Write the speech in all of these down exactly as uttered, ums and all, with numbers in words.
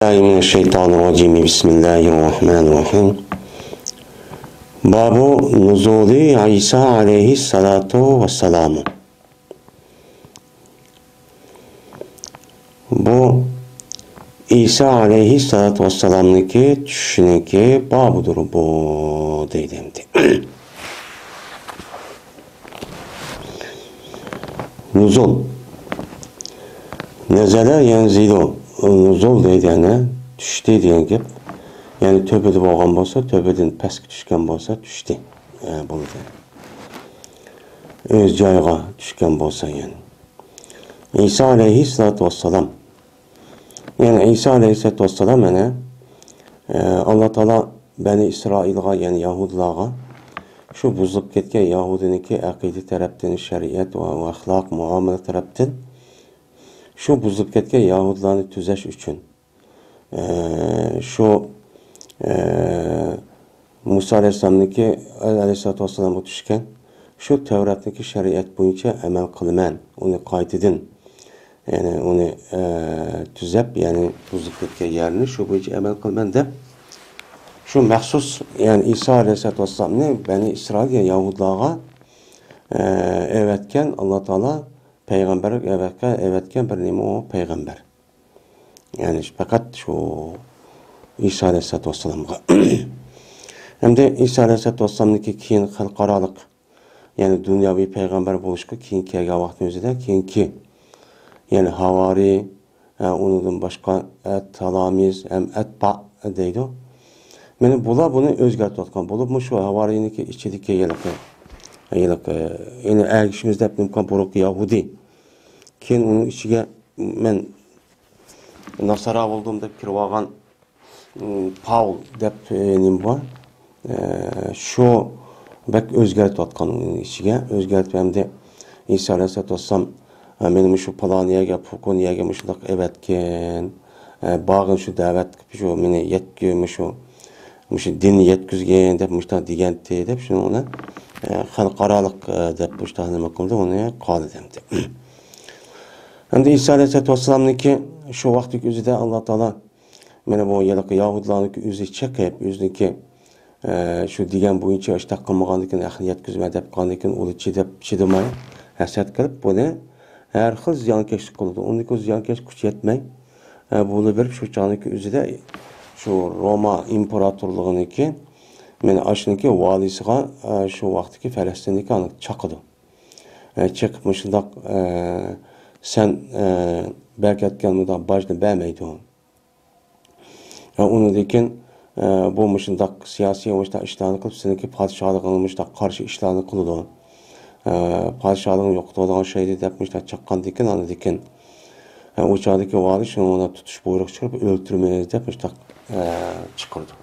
بالله من الشيطان الرجيم. بسم الله الرحمن الرحيم. باب نزول عيسى عليه الصلاة والسلام. بۇ ئىسا ئەلەيھىسسالاتۇ ۋەسسالامنىڭكى چۈشۈشىنىڭكى بابىدۇر بۇ، دەيدۇ ئەمدى. نۇزۇل. نەزەلە يەنزىلۇ. نۇزۇل دەيدۇ، يەنى چۈشتى دېگەن گەپ. يەنى تۆپىدە بولغان بولسا، تۆپىدىن پەسكە چۈشكەن بولسا، چۈشتى. ئە، بولدى. ئۆز جايىغا چۈشكەن بولسا، يەنى. ئىسا ئەلەيھىسسالاتۇ ۋەسسالام. يەنى ئىسا ئەلەيھىسسالاتۇ ۋەسسالام، يەنى، ئە، ئاللا تائالا بەنى ئىسرائىلغا، يەنى يەھۇدىيلارغا شۇ بۇزۇلۇپ كەتكەن يەھۇدىينىڭكى ئەقىدە تەرەپتىن، شەرىئەت ۋە، ۋە ئەخلاق، مۇئامىلە تەرەپتىن شۇ بۇزۇلۇپ كەتكەن يەھۇدىيلارنى تۈزەش ئۈچۈن، ئە، شۇ، ئە، مۇسا ئەلەيھىسسالامنىڭكى، ئەلەيھىسسالاتۇ ۋەسسالامغا چۈشكەن شۇ تەۋراتنىڭكى شەرىئەت بويىچە ئەمەل قىلىمەن. ئۇنى قايتىدىن، يەنى ئۇنى، ئە، تۈزەپ، يەنى بۇزۇپ كەتكەن يەرنى شۇ بويىچە ئەمەل قىلىمەن دەپ، شۇ مەخسۇس، يەنى ئىسا ئەلەيھىسسالاتۇ ۋەسسالامنى بەنى ئىسرائىل، يەنى يەھۇدىيلارغا، ئە، ئەۋەتكەن ئاللا تائالا پەيغەمبەرلىك ئەۋەتكەن، ئەۋەتكەن بىر نېمە ئۇ پەيغەمبەر. يەنى پەقەت شۇ ئىسا ئەلەيھىسسالاتۇ ۋەسسالامغا. ئەمدى ئىسا ئەلەيھىسسالاتۇ ۋەسسالامنىڭكى كېيىن خەلقئارالىق، يەنى دۇنياۋى پەيغەمبەر بولۇشقا كېيىن كەلگەن ۋاقتىمىزدا كېيىنكى، يەنى ھاۋارىي، ئە، ئۇنىڭدىن باشقا ئەت تالامىز ھەم ئەتبا دەيدۇ. مانا بۇلار بۇنى ئۆزگەرتىۋاتقان. بولۇپمۇ شۇ ھاۋارىينىڭكى ئىچىدىكى ھېلىقى، ھېلىقى، يەنى ئەگىشىمىز دەپ نېمە قىلغان بۇرۇنقى يەھۇدىي. كېيىن ئۇنىڭ ئىچىگە مەن ناسارا بولدۇم دەپ كىرىۋالغان، ئىم، پاۋل دەپ، ئە، نېمە بار؟ ئە، شۇ بەك ئۆزگەرتىۋاتقان ئۇنىڭ ئىچىگە. ئۆزگەرتىپ ئەمدى ئىسا ئەلەيھىسسالاتۇ ۋەسسالام، ئە، مېنى مۇشۇ پالان يەرگە، پۇلكۇن يەرگە مۇشۇنداق ئەۋەتكىن. ئە، بارغىن شۇ دەۋەت قىلىپ، شۇ مېنى يەتكۈ-، مۇشۇ، مۇشۇ دىننى يەتكۈزگىن دەپ مۇشۇنداق دېگەنتى دەپ شۇنى ئۇنى، ئە، خەلقئارالىق، ئە، دەپ مۇشۇنداق نېمە قىلدى، ئۇنى قالدى ئەمدى. ئەمدى ئىسا ئەلەيھىسسالاتۇ ۋەسسالامنىڭكى شۇ ۋاقىتتىكى ئۆزىدە ئاللا تائالا مانا بۇ ھېلىقى يەھۇدىيلارنىڭكى ئۆزى چېقىپ، ئۆزىنىڭكى، ئە، شۇ دېگەن بويىچە ئىشتاق قىلمىغاندىكىن، ھەقنى يەتكۈزمە دەپ قالغاندىكىن، ئۇلار چىداپ، چىدىماي، ھەسەت قىلىپ، بۇنى ھەر خىل زىيانكەشلىك قىلىدۇ. ئۇنىڭدىكى زىيانكەشلىك كۈچ يەتمەي، ئە، بۇلار بېرىپ شۇ چاغنىڭكى ئۆزىدە شۇ روما ئىمپېراتورلۇقىنىڭكى، مانا ئاشۇنىڭكى ۋالىسىغا، ئە، شۇ ۋاقىتتىكى پەلەستىندىكى ئانا چاقىدۇ. ئە، چېقىپ مۇشۇنداق، ئە، سەن، ئە، بەرگەتكەن مۇنداق باجنى بەرمەيدۇ. ئە، ئۇنىڭدىن كېيىن، ئە، بۇ مۇشۇنداق سىياسىي مۇشۇنداق ئىشلارنى قىلىپ، سېنىڭكى پادىشاھلىقىڭغا مۇشۇنداق قارشى ئىشلارنى قىلىدۇ. ئە، پادىشاھلىقىڭنى يوقىتىۋالىدىغان شەيدى دەپ مۇشۇنداق چاققاندىن كېيىن، ئاندىن كېيىن، ئە، ئۇ چاغدىكى ۋالىي شۇنىڭغا تۇتۇش بۇيرۇق چىقىرىپ، ئۆلتۈرىمىز دەپ مۇشۇنداق، ئە، چىقىرىدۇ.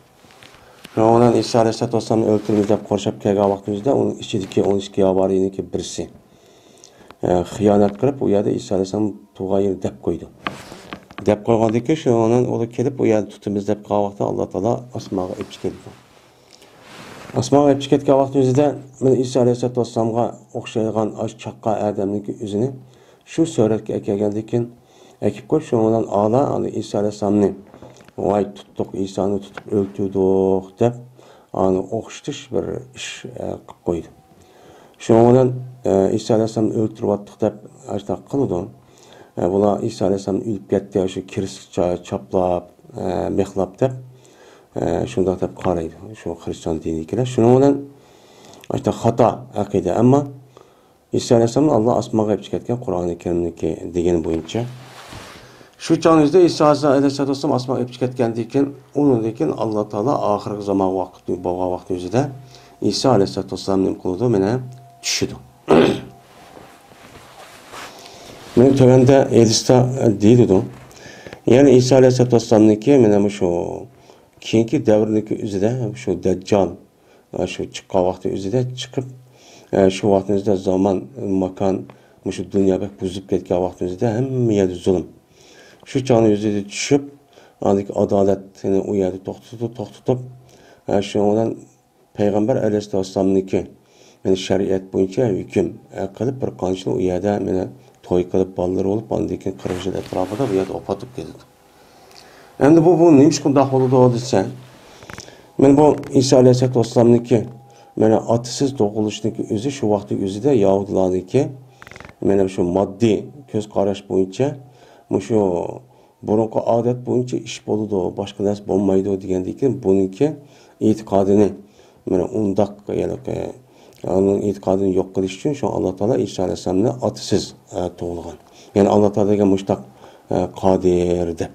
شۇنىڭ بىلەن ئىسا ئەلەيھىسسالاتۇ ۋەسسالامنى ئۆلتۈرىمىز دەپ قورشاپ كەلگەن ۋاقتىمىزدا، ئۇنىڭ ئىچىدىكى ئون ئىككى ھاۋارىينىڭكى بىرسى، ئە، خىيانەت قىلىپ، ئۇ يەردە ئىسا ئەلەيھىسسالام تۇرغان يېرىنى دەپ قويىدۇ. دەپ قويغاندىن كېيىن، شۇنىڭ بىلەن ئۇلار كېلىپ، ئۇ يەردە تۇتىمىز دەپ قالغان ۋاقىتتا، ئاللا تائالا ئاسمانغا ئېلىپ چىقىدۇ. ئاسمانغا ئېلىپ چىقىپ كەتكەن ۋاقتىمىزدا، مانا ئىسا ئەلەيھىسسالاتۇ ۋەسسالامغا ئوخشايدىغان ئاشۇ چاققان ئادەمنىڭكى ئۆزىنى شۇ سۈرەتكە ئەكەلگەندىن كېيىن، ئەكىپ قويۇپ، شۇنىڭ بىلەن ئالا، ئانا ئىسا ئەلەيھىسسالامنى، ۋاي، تۇتتۇق، ئىسانى تۇتۇپ ئۆلتۈردۇق، دەپ، ئانا ئوخشىتىش بىر ئىش، ئە، قىلىپ قويدى. شۇنىڭ بىلەن، ئە، ئىسا ئەلەيھىسسالامنى ئۆلتۈرۈۋاتتۇق، دەپ، ئاشۇنداق قىلىدۇ. ئە، بۇلار ئىسا ئەلەيھىسسالام ئۆلۈپ كەتتى، شۇ كىرىسكە چا-، چاپلاپ، ئە، مىخلاپ، دەپ، ئە، شۇنداق دەپ قارايدۇ شۇ خرىستىيان دىنىدىكىلەر. شۇنىڭ بىلەن ئاشۇنداق خاتا ئەقىدە. ئەمما ئىسا ئەلەيھىسسالامنى ئاللا ئاسمانغا ئېلىپ چىقىپ كەتكەن، قۇرئانى كەرىمنىڭكى دېگىنى بويىچە. شۇ چاغنىڭ ئۆزىدە ئىسا ئەلەيھىسسالاتۇ ۋەسسالام ئاسمانغا ئېلىپ چىقىپ كەتكەندىن كېيىن، ئۇنىڭدىن كېيىن ئاللا تائالا ئاخىرقى زامان ۋاقىت بولغان ۋاقىتنىڭ ئۆزىدە ئىسا ئەلەيھىسسالاتۇ ۋەسسالام نېمە قىلىدۇ؟ مانا چۈشىدۇ. مانا تۆۋەندە ھەدىستە دېيىلىدۇ. يەنى ئىسا ئەلەيھىسسالاتۇ ۋەسسالامنىڭكى مانا مۇشۇ كېيىنكى دەۋرنىڭكى ئۆزىدە شۇ دەججال، ئە، شۇ چىققان ۋاقتى ئۆزىدە چىقىپ، ئە، شۇ ۋاقتىمىزدا زامان، ماكان، مۇشۇ دۇنيا بەك بۇزۇلۇپ كەتكەن ۋاقتىمىزدا ھەممە يەردە زۇلۇم. شۇ چاغنىڭ ئۆزىدە چۈشۈپ، ئاندىكى ئادالەتنى ئۇ يەردە توختىتىپ، توختىتىپ، ئە، شۇنىڭ بىلەن پەيغەمبەر ئەلەيھىسسالامنىڭكى، يەنى شەرىئەت بويىچە ھۆكۈم، ئە، قىلىپ، بىر قانچىلىك ئۇ يەردە مانا توي قىلىپ، بالىلىرى بولۇپ، ئاندىن كېيىن قىرىق يىل ئەتراپىدا بۇ يەردە ۋاپات بولۇپ كېتىدۇ. ئەمدى بۇ، بۇ نېمىشقا بۇنداق بولىدۇ دېسە، مانا بۇ ئىسا ئەلەيھىسسالاتۇ ۋەسسالامنىڭكى، مانا ئاتىسىز تۇغۇلۇشنىڭكى ئۆزى شۇ ۋاقىتتىكى ئۆزىدە يەھۇدىيلارنىڭكى، مانا شۇ ماددىي كۆز قاراش بويىچە، مۇشۇ بۇرۇنقى ئادەت بويىچە ئىش بولىدۇ، باشقا نەرسە بولمايدۇ دېگەندىن كېيىن، بۇنىڭكى ئېتىقادىنى، مانا ئۇنداق، يەنى، ئۇنىڭ ئېتىقادىنى يوق قىلىش ئۈچۈن شۇ ئاللا تائالا ئىسا ئەلەيھىسسالامنى ئاتىسىز، ئە، تۇغۇلغان. يەنى ئاللا تائالا دېگەن مۇشتاق، ئە، قادىر دەپ.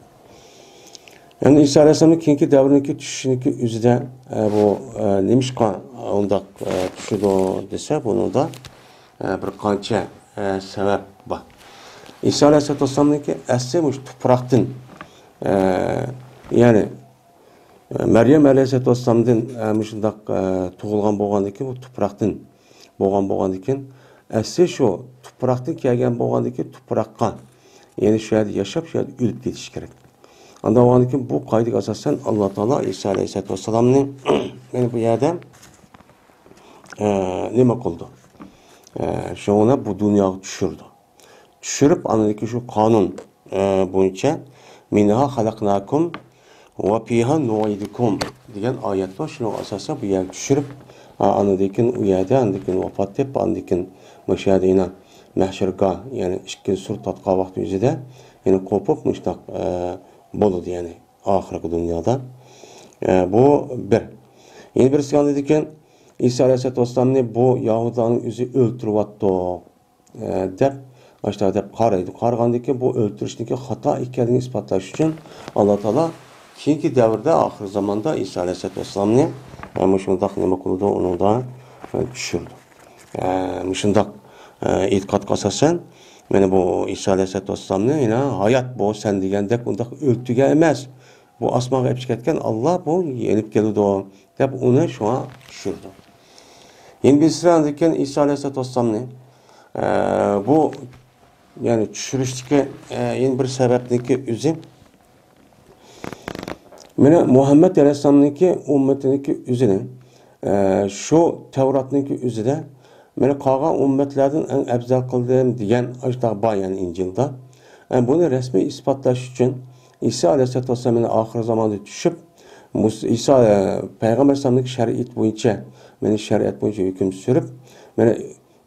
يەنى ئىسا ئەلەيھىسسالامنىڭ كېيىنكى دەۋرنىڭكى چۈشۈشىنىڭكى ئۆزىدە، ئە، بۇ، ئە، نېمىشقا ئۇنداق، ئە، چۈشىدۇ دېسە، بۇنىڭدا، ئە، بىر قانچە، ئە، سەۋەب بار. ئىسا ئەلەيھىسسالاتۇ ۋەسسالامنىڭكى ئەسلى مۇشۇ تۇپراقتىن، ئە، يەنى، ئە، مەريەم ئەلەيھىسسالاتۇ ۋەسسالامدىن، ئە، مۇشۇنداق، ئە، تۇغۇلغان بولغاندىن كېيىن، بۇ تۇپراقتىن بولغان بولغاندىن كېيىن، ئەسلى شۇ تۇپراقتىن كەلگەن بولغاندىن كېيىن تۇپراققا، يەنى شۇ يەردە ياشاپ، شۇ يەردە ئۆلۈپ كېتىش كېرەك. ئانداق بولغاندىن كېيىن بۇ قائىدىگە ئاساسەن ئاللا تائالا ئىسا ئەلەيھىسسالاتۇ ۋەسسالامنى، يەنى بۇ يەردە، ئە، نېمە قىلىدۇ؟ ئە، شۇڭا بۇ دۇنياغا چۈشۈرىدۇ. چۈشۈرۈپ، ئاندىن كېيىن شۇ قانۇن، ئە، بويىچە، مىنھا خەلەقناكۇم ۋە فىھا نۇئىدۇكۇم دېگەن ئايەت بار. شۇنىڭغا ئاساسەن بۇ يەرگە چۈشۈرۈپ، ئا-، ئاندىن كېيىن ئۇ يەردە، ئاندىن كېيىن ۋاپات تېپىپ، ئاندىن كېيىن مۇشۇ يەردە يەنە مەھشەرگاھ، يەنى ئىككىنچى سۈر تارتقان ۋاقتى ئۆزىدە يەنە قوپۇپ مۇشۇنداق، ئە، بولىدۇ، يەنى ئاخىرقى دۇنيادا. ئە، بۇ بىر. يەنە بىرسى ئاندىن كېيىن ئىسا ئەلەيھىسسالاتۇ ۋەسسالامنى بۇ يەھۇدىيلارنىڭ ئۆزى ئۆلتۈرۈۋاتىدۇ. ئە، دەپ، ئاشۇنداق دەپ قارايدۇ. قارىغاندىن كېيىن بۇ ئۆلتۈرۈشنىڭكى خاتا ئىكەنلىكىنى ئىسپاتلاش ئۈچۈن، ئاللا تائالا كېيىنكى دەۋردە، ئاخىر زاماندا ئىسا ئەلەيھىسسالاتۇ ۋەسسالامنى، ئە، مۇشۇنداق نېمە قىلىدۇ، ئۇنىڭدا، ئە، چۈشۈرىدۇ. ئە، مۇشۇنداق، ئە، ئېتىقادقا ئاساسەن، مانا بۇ ئىسا ئەلەيھىسسالاتۇ ۋەسسالامنى يەنە ھايات بۇ سەن دېگەندەك ئۇنداق ئۆلتۈرگەن ئەمەس. بۇ ئاسمانغا ئېلىپ چىقىۋەتكەن ئاللا بۇ يېنىپ كېلىدۇ، دەپ ئۇنى شۇڭا چۈشۈرىدۇ. يەنە بىرسى ئاندىن كېيىن ئىسا ئەلەيھىسسالاتۇ ۋەسسالامنى، ئە، بۇ، يەنى چۈشۈرۈشتىكى، ئە، يەنە بىر سەۋەبنىڭكى ئۆزى، مانا مۇھەممەد ئەلەيھىسسالامنىڭكى ئۈممىتىنىڭكى ئۆزىنى، ئە، شۇ تەۋراتنىڭكى ئۆزىدە مانا قالغان ئۈممەتلەردىن ئەڭ ئەۋزەل قىلدىم دېگەن ئاشۇنداق بار، يەنى ئىنجىلدا. ئە، بۇنى رەسمىي ئىسپاتلاش ئۈچۈن ئىسا ئەلەيھىسسالاتۇ ۋەسسالام مانا ئاخىر زاماندا چۈشۈپ، مۇس-، ئىسا، ئە، پەيغەمبەر ئەلەيھىسسالامنىڭكى شەرىئىتى بويىچە، مانا شەرىئەت بويىچە ھۆكۈم سۈرۈپ، مانا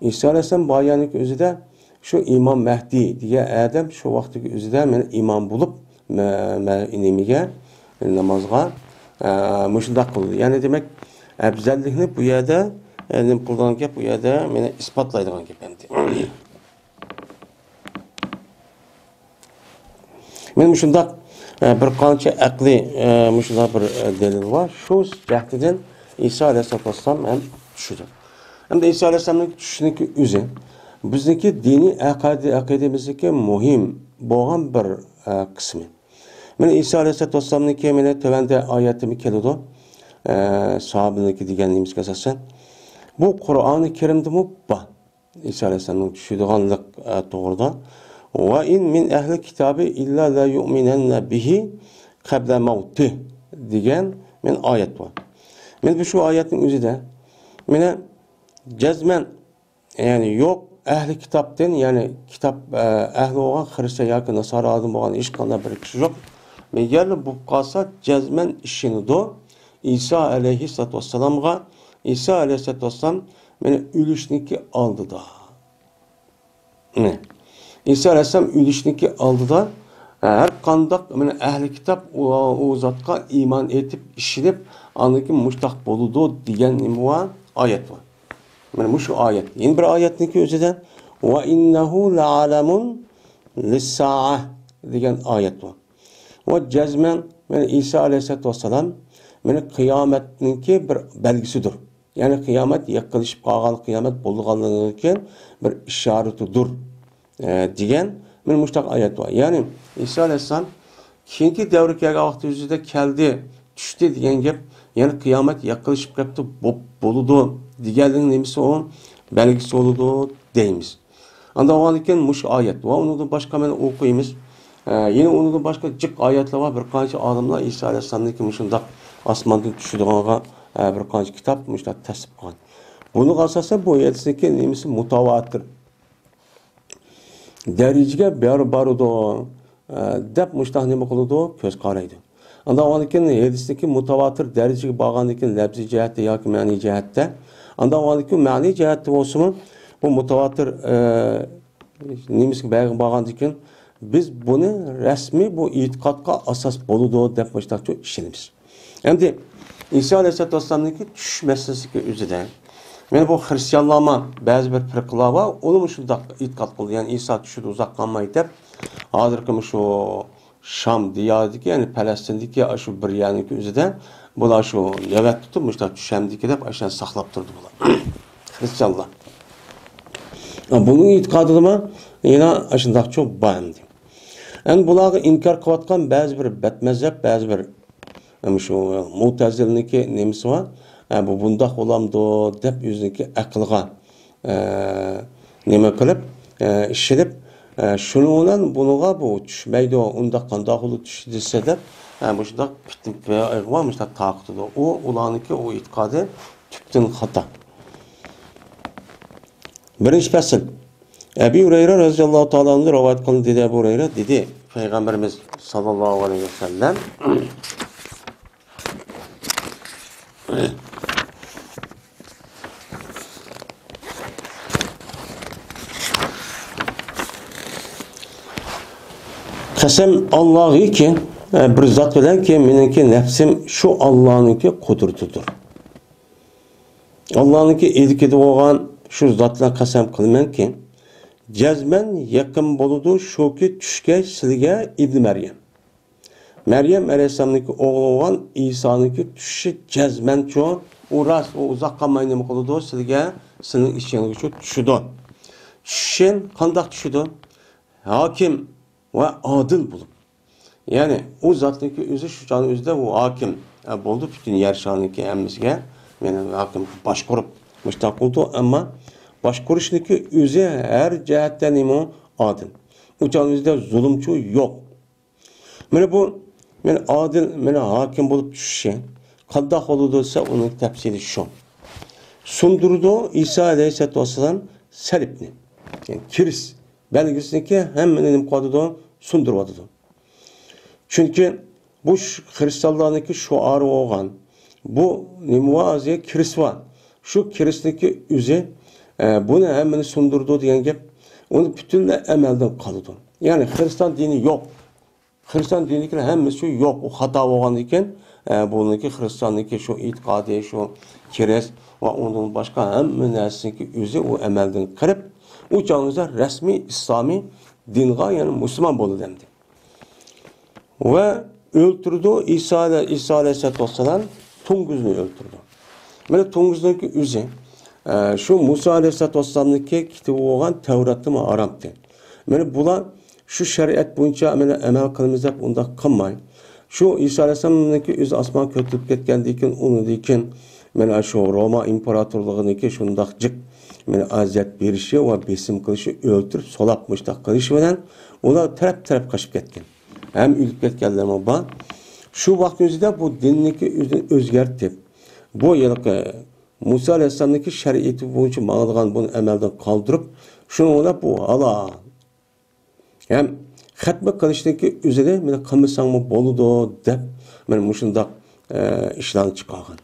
ئىسا ئەلەيھىسسالام بارغاننىڭ ئۆزىدە شۇ ئىمام مەھدى دېگەن ئادەم شۇ ۋاقىتتىكى ئۆزىدە مانا ئىمام بولۇپ، مە-، مە-، نېمىگە، نامازغا، ئە، مۇشۇنداق قىلدى. يەنى دېمەك، ئەۋزەللىكنى بۇ يەردە، ئە، نېمە قىلىدىغان گەپ، بۇ يەردە مانا ئىسپاتلايدىغان گەپ ئەمدى. مانا مۇشۇنداق، ئە، بىر قانچە ئەقلىي، ئە، مۇشۇنداق بىر، ئە، دەلىل بار. شۇ جەھەتتىن ئىسا ئەلەيھىسسالاتۇ ۋەسسالام ھەم چۈشىدۇ. ئەمدى ئىسا ئەلەيھىسسالامنىڭ چۈشىنىكى ئۆزى بىزنىڭكى دىنىي ئەقىدە-، ئەقىدىمىزدىكى مۇھىم بولغان بىر، ئە، قىسمى. مانا ئىسا ئەلەيھىسسالاتۇ ۋەسسالامنىڭكى مانا تۆۋەندە ئايەتىمۇ كېلىدۇ. ئە، ساھابىنىڭكى دېگەن نېمىسىگە ئاساسەن. بۇ قۇرئانى كەرىمدىمۇ بار. ئىسا ئەلەيھىسسالامنىڭ چۈشىدىغانلىق، ئە، توغرىدا. ۋە ئىن مىن ئەھلى كىتابى ئىللا لا يۇئمىنەننە بىھى قەبلە مەۋتىھ دېگەن مانا ئايەت بار. مانا بۇ شۇ ئايەتنىڭ ئۆزىدە مانا جەزمەن، يەنى يوق ئەھلى كىتابتىن، يەنى كىتاب، ئە، ئەھلى بولغان خىرىستىيان ياكى ناسارادىن بولغان ھېچقانداق بىر كىشى يوق. مەگەرلا بولۇپ قالسا جەزمەن ئىشىنىدۇ ئىسا ئەلەيھىسسالاتۇ ۋەسسالامغا، ئىسا ئەلەيھىسسالاتۇ ۋەسسالام مانا ئۆلۈشنىڭكى ئالدىدا. مانا ئىسا ئەلەيھىسسالام ئۆلۈشنىڭكى ئالدىدا، ھەر قانداق مانا ئەھلى كىتاب ئۇ، ئۇ زاتقا ئىمان ئېيتىپ، ئىشىنىپ، ئاندىن كېيىن مۇشتاق بولىدۇ دېگەن نېمە بار؟ ئايەت بار. مانا مۇشۇ ئايەت. يەنە بىر ئايەتنىڭكى ئۆزىدە، ۋە ئىننەھۇ لەئالەمۇن لىسسائە دېگەن ئايەت بار. ۋە جەزمەن، مانا ئىسا ئەلەيھىسسالاتۇ ۋەسسالام، مانا قىيامەتنىڭكى بىر بەلگىسىدۇر. يەنى قىيامەت يېقىنلىشىپ قالغان، قىيامەت بولىدىغانلىقىنىڭكى بىر ئىشارىتىدۇر، ئە، دېگەن مانا مۇشۇنداق ئايەت بار. يەنى ئىسا ئەلەيھىسسالام كېيىنكى دەۋرگە كەلگەن ۋاقتى يۈزىدە كەلدى، چۈشتى دېگەن گەپ، يەنى قىيامەت يېقىنلىشىپ قېپتۇ، بوپ بولىدۇ دېگەنلىكنىڭ نېمىسى ئۇ؟ بەلگىسى بولىدۇ دەيمىز. ئانداق بولغاندىكىن مۇشۇ ئايەت ۋە ئۇنىڭدىن باشقا مانا ئوقۇيمىز. ئە، يەنە ئۇنىڭدىن باشقا جىق ئايەتلەر بار. بىر قانچە ئالىملار ئىسا ئەلەيھىسسالامنىڭكى مۇشۇنداق ئاسماندىن چۈشىدىغانغا، ئە، بىر قانچە كىتاب مۇشۇنداق تەستىق قىلغان. بۇنىڭغا ئاساسەن بۇ ھەدىسنىڭكى نېمىسى مۇتەۋاتىر دەرىجىگە بار-، بارىدۇ. ئە، دەپ مۇشۇنداق نېمە قىلىدۇ؟ كۆز قارايدۇ. ئاندىن ئاندىن كېيىن ھەدىسنىڭكى مۇتاۋاتىر دەرىجىگە بارغاندىن كېيىن لەپزىي جەھەتتە ياكى مەنىي جەھەتتە، ئاندىن ئاندىن كېيىن مەنىي جەھەتتە بولسىمۇ، بۇ مۇتاۋاتىر، ئە، نېمىسىگە بەرگەن بارغاندىن كېيىن، بىز بۇنى رەسمىي بۇ ئېتىقادقا ئاساس بولىدۇ دەپ مۇشۇنداق ئىشىنىمىز. ئەمدى ئىسا ئەلەيھىسسالاتۇ ۋەسسالامنىڭكى چۈش مەسىلىسىدىكى ئۆزىدە، مانا بۇ خرىستىيانلارمۇ بەزى بىر پىرقىلار بار، ئۇلارمۇ شۇنداق ئېتىقاد قىلىدۇ، يەنى ئىسا چۈشىدۇ، ئۇزاق قالماي دەپ، ھازىرقى مۇشۇ شام دىيارىدىكى، يەنى پەلەستىندىكى ئاشۇ بىر يەرنىڭكى ئۆزىدە بۇلار شۇ نۆۋەت تۇتۇپ، مۇشۇنداق چۈشەمدىكى دەپ ئاشۇنداق ساقلاپ تۇردى بۇلار. خرىستىيانلار. بۇنىڭ ئېتىقادىدىمۇ يەنە ئاشۇنداقچۇ بار ئەمدى. ئەمدى بۇلارغا ئىنكار قىلىۋاتقان بەزى بىر بەتمەزھەپ، بەزى بىر، ئەم، شۇ مۇتەزىلىنىڭكى نېمىسى بار؟ ئە، بۇ بۇنداق بولامدۇ دەپ ئۆزىنىڭكى ئەقلىغا، ئە، نېمە قىلىپ، ئە، ئىشىنىپ، ئە، شۇنىڭ بىلەن بۇنىڭغا بۇ چۈشمەيدۇ، ئۇنداق قانداق بولۇپ چۈشتى دېسە دەپ، ئە، مۇشۇنداق پىتنە پىغۋا مۇشۇنداق تارقىتىدۇ. ئۇ، ئۇلارنىڭكى ئۇ ئېتىقادى تۈپتىن خاتا. بىرىنچى پەسىل. ئەبى ھۇرەيرە رەزىياللاھۇ تائالا ئەنھۇ رىۋايەت قىلدى، دېدى ئەبۇ ھۇرەيرە، دېدى پەيغەمبىرىمىز ساللاللاھۇ ئەلەيھى ۋەسەللەم، قەسەم ئاللاھىكى، بىر زات بىلەنكى مېنىڭكى نەپسىم شۇ ئاللانىڭكى قۇدرىتىدۇر. ئاللانىڭكى ئىلكىدە بولغان شۇ زات بىلەن قەسەم قىلىمەنكى، جەزمەن يېقىن بولىدۇ شۇكى چۈشكەچ سىلىگە ئىبنى مەريەم. مەريەم ئەلەيھىسسالامنىڭكى ئوغلى بولغان ئىسانىڭكى چۈشۈشى جەزمەنچۇ، ئۇ راست، ئۇ ئۇزاق قالماي نېمە قىلىدۇ؟ سىلىگە، سىلىنىڭ ئىچىڭىزگىچۇ چۈشىدۇ. چۈشۈشى قانداق چۈشىدۇ؟ ھاكىم ۋە ئادىل بولۇپ. يەنى ئۇ زاتنىڭكى ئۆزى شۇ چاغنىڭ ئۆزىدە ئۇ ھاكىم، ئە، بولدى پۈتۈن يەر شارنىڭكى ھەممىسىگە، مېنىڭ ھاكىم باشقۇرۇپ مۇشۇنداق قىلدى، ئەمما باشقۇرۇشنىڭكى ئۆزى ھەر جەھەتتە نېمە ئادىل. ئۇ چاغنىڭ ئۆزىدە زۇلۇمچۇ يوق. مانا بۇ، مانا ئادىل، مانا ھاكىم بولۇپ چۈشۈشى قانداق بولىدۇ دېسە، ئۇنىڭ تەپسىلى شۇ. سۇندۇرىدۇ ئىسا ئەلەيھىسسالاتۇ ۋەسسالام سەلىبنى، يەنى كىرىست بەلگىسىنىڭكى ھەممىنى نېمە قىلىۋاتىدۇ؟ سۇندۇرۇۋاتىدۇ. چۈنكى بۇ ش-، خرىستىيانلارنىڭكى شوئارى بولغان، بۇ نېمە بار؟ ھازىر كىرىست بار. شۇ كىرىستنىڭكى ئۆزى، ئە، بۇنى ھەممىنى سۇندۇرىدۇ دېگەن گەپ، ئۇنى پۈتۈنلەي ئەمەلدىن قالىدۇ. يەنى خرىستىيان دىنى يوق. خرىستىيان دىنىدىكىلەر ھەممىسى شۇ يوق، ئۇ خاتا بولغاندىكىن، ئە، بۇنىڭكى خرىستىياننىڭكى شۇ ئېتىقادى، شۇ كىرىست ۋە ئۇنىڭدىن باشقا ھەممە نەرسىنىڭكى ئۆزى ئۇ ئەمەلدىن قېلىپ، ئۇ چاغنىڭدا رەسمىي ئىسلامىي دىنغا، يەنى مۇسۇلمان بولىدۇ ئەمدى. ۋە ئۆلتۈرىدۇ ئىسا ئەلە-، ئىسا ئەلەيھىسسالاتۇ ۋەسسالام توڭگۇزنى ئۆلتۈرىدۇ. مانا توڭگۇزنىڭكى ئۆزى، ئە، شۇ مۇسا ئەلەيھىسسالاتۇ ۋەسسالامنىڭكى كىتابى بولغان تەۋراتتىمۇ ھارامتى. مانا بۇلار شۇ شەرىئەت بويىچە مانا ئەمەل قىلىمىز دەپ ئۇنداق قىلماي، شۇ ئىسا ئەلەيھىسسالامنىڭكى ئۆزى ئاسمانغا كۆتۈرۈلۈپ كەتكەندىن كېيىن، ئۇنىڭدىن كېيىن مانا شۇ روما ئىمپېراتورلۇقىنىڭكى شۇنداق جىق مانا ئەزىيەت بېرىشى ۋە بېسىم قىلىشى، ئۆلتۈرۈپ، سولاپ، مۇشۇنداق قىلىشى بىلەن ئۇلار تەرەپ-تەرەپ قېچىپ كەتكەن. ھەم ئۆلۈپ كەتكەنلەرمۇ بار. شۇ ۋاقىتنىڭ ئۆزىدە بۇ دىننىڭكى ئۆزىنى ئۆزگەرتىپ، بۇ ھېلىقى مۇسا ئەلەيھىسسالامنىڭكى شەرىئىتى بويىچە ماڭىدىغان بۇنى ئەمەلدىن قالدۇرۇپ، شۇنىڭ بىلەن بۇ ھالال. ھەم خەتمە قىلىشنىڭكى ئۆزىنى مانا قىلمىساڭمۇ بولىدۇ دەپ، مانا مۇشۇنداق، ئە، ئىشلارنى چىقارغان.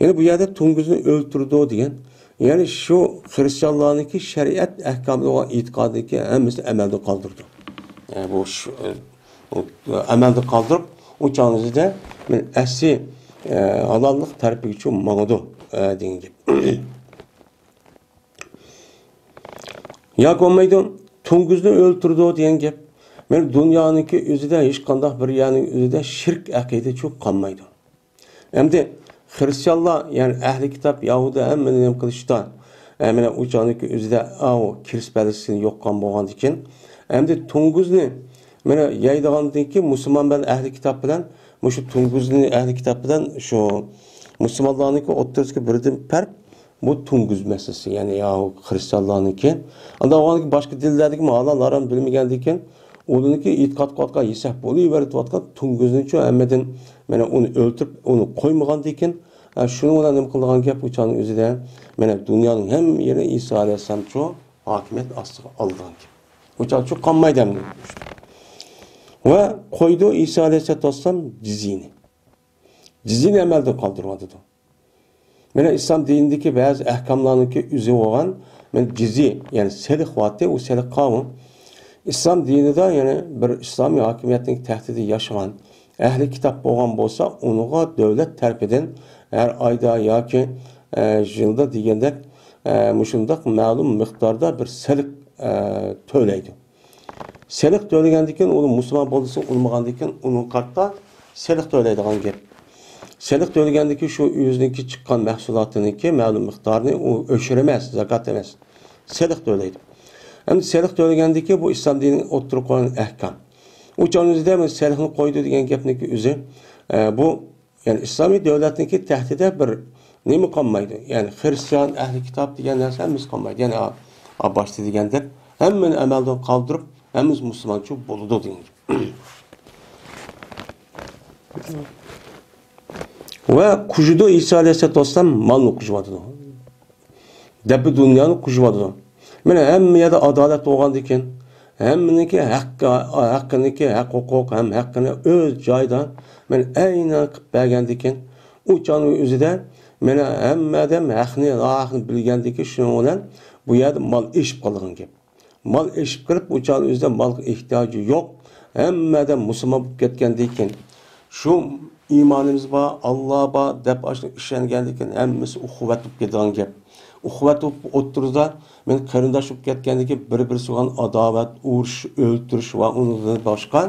يەنى بۇ يەردە توڭگۇزنى ئۆلتۈرىدۇ دېگەن، يەنى شۇ خرىستىيانلارنىڭكى شەرىئەت ئەھكامىغا ئېتىقادىدىكى ھەممىسىنى ئەمەلدىن قالدۇرىدۇ. ئە، بۇ شۇ، ئە، ئەمەلدىن قالدۇرۇپ، ئۇ چاغنىڭ ئۆزىدە مانا ئەسلى، ئە، ھالاللىق تەرىپىگىچۇ ماڭىدۇ، ئە، دېگەن گەپ. ياكى بولمايدۇ، توڭگۇزنى ئۆلتۈرىدۇ دېگەن گەپ. مانا دۇنيانىڭكى ئۆزىدە ھېچقانداق بىر يەرنىڭ ئۆزىدە شىرك ئەقىدىچۇ قالمايدۇ. ئەمدى خرىستىيانلار، يەنى ئەھلى كىتاب، يەھۇدىي ھەممىنى نېمە قىلىشتا، ئە، مانا ئۇ چاغنىڭكى ئۆزىدە ئاۋۇ كىرىست بەلگىسىنى يوققان بولغاندىكىن، ئەمدى توڭگۇزنى مانا يەيدىغاندىن كېيىن مۇسۇلمان بىلەن ئەھلى كىتاب بىلەن مۇشۇ توڭگۇزنى ئەھلى كىتاب بىلەن شۇ مۇسۇلمانلارنىڭكى ئوتتۇرىسىدىكى بىردىن پەرق بۇ توڭگۇز مەسىلىسى، يەنى يا خرىستىيانلارنىڭكى. ئاندىن ئۇنىڭدىن كېيىن باشقا دىنلەردىكى ھالال ھارام بىلمىگەندىن كېيىن، ئۇلارنىڭكى ئېتىقاد قىلىۋاتقان، ھېساب بولۇۋېرىۋاتقان توڭگۇزنىچۇ ھەممىدىن، مانا ئۇنى ئۆلتۈرۈپ، ئۇنى قويمىغاندىن كېيىن، ئە، شۇنىڭ بىلەن نېمە قىلىدىغان گەپ، ئۇ چاغنىڭ ئۆزىدە، مانا دۇنيانىڭ ھەممە يېرى ئىسا ئەلەيھىسسالامچۇ ھاكىمىيەت ئاستىغا ئالىدىغان گەپ. ئۇ چاغچۇ قالمايدۇ ئەمدى. ۋە قويدى ئىسا ئەلەيھىسسالاتۇ ۋەسسالام جىزيىنى. جىزيىنى ئەمەلدىن قالدۇرۇۋاتىدۇ. مانا ئىسلام دىنىدىكى بەزى ئەھكاملارنىڭكى ئۆزى بولغان، مانا جىزيە، يەنى سېلىق ۋاتى، ئۇ سېلىق قانۇن. ئىسلام دىنىدا، يەنى بىر ئىسلامىي ھاكىمىيەتنىڭ تەھتىدە ياشىغان ئەھلى كىتاب بولغان بولسا، ئۇنىڭغا دۆلەت تەرىپىدىن ھەر ئايدا ياكى، ئە، يىلدا دېگەندەك، ئە، مۇشۇنداق مەلۇم مىقداردا بىر سېلىق، ئە، تۆلەيدۇ. سېلىق تۆلىگەندىن كېيىن، ئۇ مۇسۇلمان بولسا، بولمىغاندىن كېيىن ئۇنىڭ قارىتا سېلىق تۆلەيدىغان گەپ. سېلىق تۆلىگەندىن كېيىن شۇ ئۆزىنىڭكى چىققان مەھسۇلاتىنىڭكى مەلۇم مىقدارىنى ئۇ ئۆچۈر ئەمەس، زاكات ئەمەس، سېلىق تۆلەيدۇ. ئەمدى سېلىق تۆلىگەندىن كېيىن بۇ ئىسلام دىنىنىڭ ئوتتۇرىغا قويغان ئەھكام. ئۇ چاغنىڭ ئۆزىدە مانا سېلىقنى قويدى دېگەن گەپنىڭكى ئۆزى، ئە، بۇ يەنى ئىسلامىي دۆلەتنىڭكى تەھتىدە بىر نېمە قالمايدۇ. يەنى خرىستىيان، ئەھلى كىتاب دېگەن نەرسە ھەممىسى قالمايدۇ. يەنى ئا-، ئا-، باشتا دېگەندەك ھەممىنى ئەمەلدىن قالدۇرۇپ، ھەممىسى مۇسۇلمانچە بولىدۇ دېگەن گەپ. ۋە قۇژىدۇ ئىسا ئەلەيھىسسالاتۇ ۋەسسالام مالنى قۇژۇۋاتىدۇ. دەپە دۇنيانى قۇژۇۋاتىدۇ. مانا ھەممە يەردە ئادالەت بولغاندىكىن، ھەممىنىڭكى ھەققى، ھەققىنىڭكى ھەق ھوقۇق ھەم ھەققىنى ئۆز جايىدا، مانا ئەينەن قىلىپ بەرگەندىكىن، ئۇ چاغنىڭ ئۆزىدە مانا ھەممە ئادەم ھەقنى، ناھەقنى بىلگەندىكىن، شۇنىڭ بىلەن بۇ يەردە مال ئېشىپ قالىدىغان گەپ. مال ئېشىپ قېلىپ، ئۇ چاغنىڭ ئۆزىدە مالغا ئېھتىياجى يوق. ھەممە ئادەم مۇسۇلمان بولۇپ كەتكەندىن كېيىن، شۇ ئىمانىمىز بار، ئاللا بار دەپ ئاشۇنى ئىشەنگەندىن كېيىن، ھەممىسى ئۇخۇۋەت بولۇپ كېتىدىغان گەپ. ئۇخۇۋەت بولۇپ ئوتتۇرىدا مەن قېرىنداش بولۇپ كەتكەندىن كېيىن، بىر-بىرسىگە بولغان ئاداۋەت، ئۇرۇش، ئۆلتۈرۈش ۋە ئۇنىڭدىن باشقا،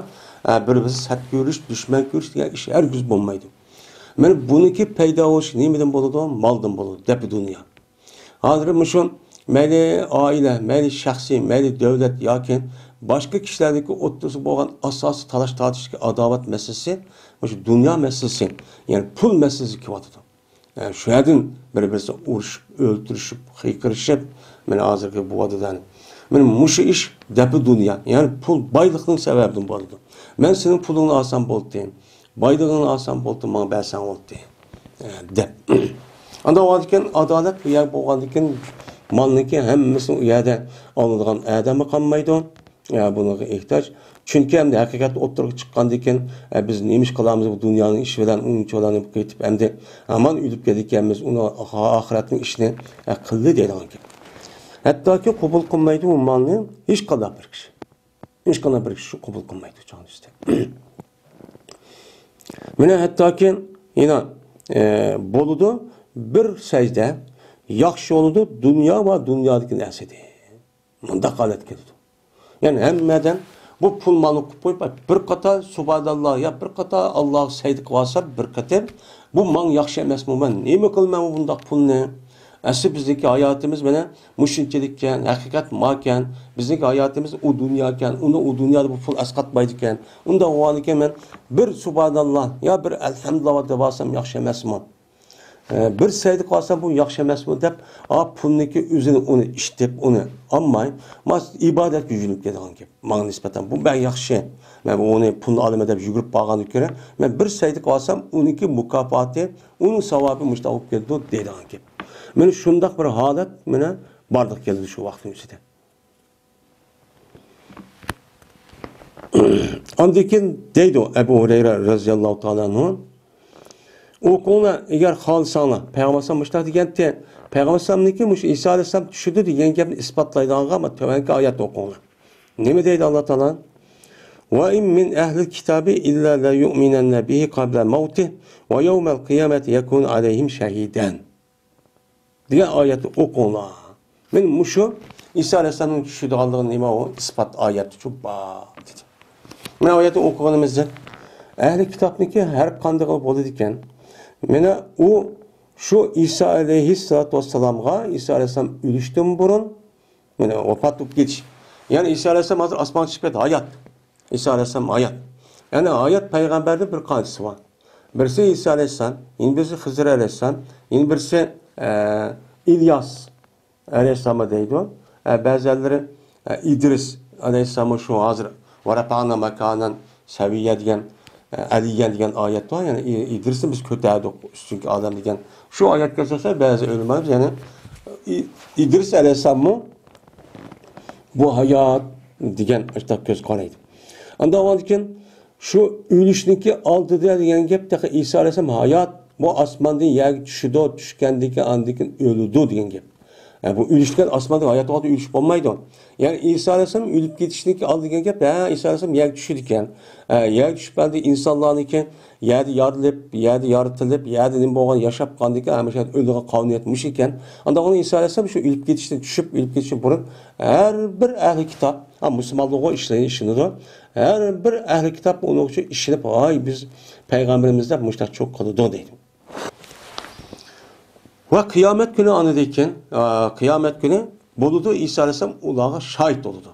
ئە، بىر-بىرسى سەت كۆرۈش، دۈشمەن كۆرۈش دېگەن ئىش ھەرگىز بولمايدۇ. مانا بۇنىڭكى پەيدا بولۇشى نېمىدىن بولىدۇ؟ مالدىن بولىدۇ، دەپە دۇنيا. ھازىر مۇشۇ مەيلى ئائىلە، مەيلى شەخسىي، مەيلى دۆلەت ياكى باشقا كىشىلەرنىڭكى ئوتتۇرىسىدا بولغان ئاساسىي تالاش-تارتىشتىكى ئاداۋەت مەسىلىسى مۇشۇ دۇنيا مەسىلىسى، يەنى پۇل مەسىلىسى كېلىۋاتىدۇ. يەنى شۇ يەردىن بىر-بىرسىگە ئۇرۇشۇپ، ئۆلتۈرۈشۈپ، قىيقىرىشىپ، مانا ھازىرقى بۇ ۋاقىتتا. مانا مۇشۇ ئىش دەپە دۇنيا، يەنى پۇل، بايلىقنىڭ سەۋەبىدىن بولىدۇ. مەن سېنىڭ پۇلۇڭنى ئالسام بولدى. بايلىقىڭنى ئالسام بولدى، ماڭا بەرسەڭ بولدى، ئە، دەپ. ئانداق بولغاندىكىن، ئادالەت بۇ يەر بولغاندىكىن، مالنىڭكى ھەممىسىنى ئۇ يەردە ئالىدىغان ئادەممۇ قالمايدۇ. ئە، بۇنىڭغا ئېھتىياج. چۈنكى ئەمدى ھەقىقەت ئوتتۇرىغا چىققاندىكىن، ئە، بىز نېمە ئىش قىلامىز بۇ دۇنيانىڭ ئىشى بىلەن، ئۇنچىۋالامىز قېتىپ، ئەمدى ھامان ئۆلۈپ كېتىدىكەنمىز، ئۇنىڭ ئاخىرەتنىڭ ئىشىنى، ئە، قىلدى دەيدىغان گەپ. ھەتتاكى قوبۇل قىلمايدۇ بۇ مالنى ھېچقانداق بىر كىشى. ھېچقانداق بىر كىشى قوبۇل قىلمايدۇ چاغنىڭ ئۈستى. مانا ھەتتاكى يەنە، ئە، بولىدۇ بىر سەجدە، ياخشى بولىدۇ دۇنيا ۋە دۇنيادىكى نەرسىدە. مۇنداق ھالەت كېلىدۇ. يەنى ھەممە ئادەم بۇ پۇل مالنى قىلىپ قويۇپ، بىر قاتار سۇبھاناللا يا بىر قاتار ئاللاغا سەجدە قىلىۋالسا بىر قېتىم، بۇ ماڭا ياخشى ئەمەسمۇ؟ مەن نېمە قىلىمەن بۇنداق پۇلنى؟ ئەسلى بىزنىڭكى ھاياتىمىز مانا مۇشۇنچىلىككەن، ھەقىقەت ماكەن، بىزنىڭكى ھاياتىمىز ئۇ دۇنياكەن، ئۇنى ئۇ دۇنيادا بۇ پۇل ئەسقاتمايدىكەن. ئۇنداق بولغاندىكىن مەن بىر سۇبھاناللا يا بىر ئەلھەمدۇلىللا دەۋالسام ياخشى ئەمەسمۇ؟ ئە، بىر سەجدە قىلسام بۇ ياخشى ئەمەسمۇ دەپ، ئا، پۇلنىڭكى ئۆزىنى ئۇنى ئىشلىتىپ، ئۇنى ئالماي، ماس ئىبادەتكە يۆنىلىپ كېتىدىغان گەپ. ماڭا نىسبەتەن بۇ بەك ياخشى. مەن بۇ ئۇنى پۇلنى ئالىمەن دەپ يۈگۈرۈپ بارغاندىن كۆرە، مەن بىر سەجدە قىلسام ئۇنىڭكى مۇكاپاتى، ئۇنىڭ ساۋابى مۇشۇنداق بولۇپ كېتىدۇ دەيدىغان گەپ. مانا شۇنداق بىر ھالەت مانا بارلىققا كەلدى شۇ ۋاقىتنىڭ ئىچىدە. ئاندىن كېيىن دەيدۇ ئەبۇ ھۇرەيرە رەزىياللاھۇ تائالا ئەنھۇ، ئوقۇڭلار، ئەگەر خالىساڭلار. پەيغەمبەر ئەلەيھىسسالام مۇشۇنداق دېگەنتى، پەيغەمبەر ئەلەيھىسسالامنىڭكى مۇشۇ ئىسا ئەلەيھىسسالام چۈشىدۇ دېگەن گەپنى ئىسپاتلايدىغانغا مانا تۆۋەنكى ئايەتنى ئوقۇڭلار. نېمە دەيدۇ ئاللا تائالا؟ وَإِنَّ مِنْ أَهْلِ الْكِتَابِ إِلَّا لَيُؤْمِنَنَّ بِهِ قَبْلَ مَوْتِهِ وَيَوْمَ الْقِيَامَةِ يَكُونُ عَلَيْهِمْ شَهِيدًا. دېگەن ئايەتنى ئوقۇڭلار. مانا مۇشۇ ئىسا ئەلەيھىسسالامنىڭ چۈشىدىغانلىقىنى نېمە ئۇ ئىسپات ئايەتچۇ بار دېدى. مانا ئايەتنى ئوقۇغىنىمىزدا ئەھلى كىتابنىڭكى ھەر قاندىقى بولىدىكەن. مانا ئۇ شۇ ئىسا ئەلەيھىسسالاتۇ ۋەسسالامغا، ئىسا ئەلەيھىسسالام ئۆلۈشتىن بۇرۇن، مانا ۋاپات بولۇپ كېتىش. يەنى ئىسا ئەلەيھىسسالام ھازىر ئاسمانغا چىقىپ كەتتى، ھايات. ئىسا ئەلەيھىسسالام ھايات. يەنى ھايات پەيغەمبەردىن بىر قانچىسى بار. بىرسى ئىسا ئەلەيھىسسالام، يەنە بىرسى خىزىر ئەلەيھىسسالام، يەنە بىرسى، ئە، ئىلياس ئەلەيھىسسالام دەيدۇ. ئە، بەزىلەرلىرى، ئە، ئىدرىس ئەلەيھىسسالام شۇ ھازىر ۋەرەپەئنا مەكانەن سەۋىييە دېگەن، ئە، ئەلىييەن دېگەن ئايەت بار. يەنى ئى-، ئىدرىسنى بىز كۆتەردۇق، ئۈستۈنكى ئادەم دېگەن. شۇ ئايەتكە ئاساسەن بەزى ئۆلىمالار يەنى ئى-، ئىدرىس ئەلەيھىسسالاممۇ بۇ ھايات دېگەن ئاشۇنداق كۆز قارايدۇ. ئاندىن ئاۋۋالدىن كېيىن شۇ ئۆلۈشنىڭكى ئالدىدا دېگەن گەپ، تېخى ئىسا ئەلەيھىسسالام ھايات، بۇ ئاسماندىن يەرگە چۈشىدۇ، چۈشكەندىن كېيىن ئاندىن كېيىن ئۆلىدۇ دېگەن گەپ. ھە، بۇ ئۆلۈش دېگەن ئاسماندا ھايات ۋاقتىدا ئۆلۈش بولمايدۇ. يەنى ئىسا ئەلەيھىسسالام ئۆلۈپ كېتىشتىن كېيىن ئالدىن كەلگەن گەپ، ھە، ئىسا ئەلەيھىسسالام يەرگە چۈشىدىكەن. ھە، يەرگە چۈشۈپ ئەمدى ئىنسانلارنىڭكى يەردە يارىتىلىپ، يەردە يارىتىلىپ، يەردە نېمە بولغان ياشاپ قالغاندىن كېيىن ھەمىشە ئۆلىدىغان قانۇنىيەت مۇشۇ ئىكەن. ئاندىن ئۇنى ئىسا ئەلەيھىسسالام شۇ ئۆلۈپ كېتىشتىن چۈشۈپ، ئۆلۈپ كېتىشتىن بۇرۇن ھەر بىر ئەھلى كىتاب، ھە، مۇسۇلمانلارغا ئىشلەي-، ئىشىنىدۇ. ھەر بىر ئەھلى كىتاب ئۇنىڭ ئۈچۈن ئىشىنىپ، ھاي، بىز پەيغەمبىرىمىز دەپ مۇشۇنداق چوق قىلىدۇ دەيدۇ. ۋە قىيامەت كۈنى ئاندىن كېيىن، ئا، قىيامەت كۈنى بولىدۇ، ئىسا ئەلەيھىسسالام ئۇلارغا شاھىت بولىدۇ.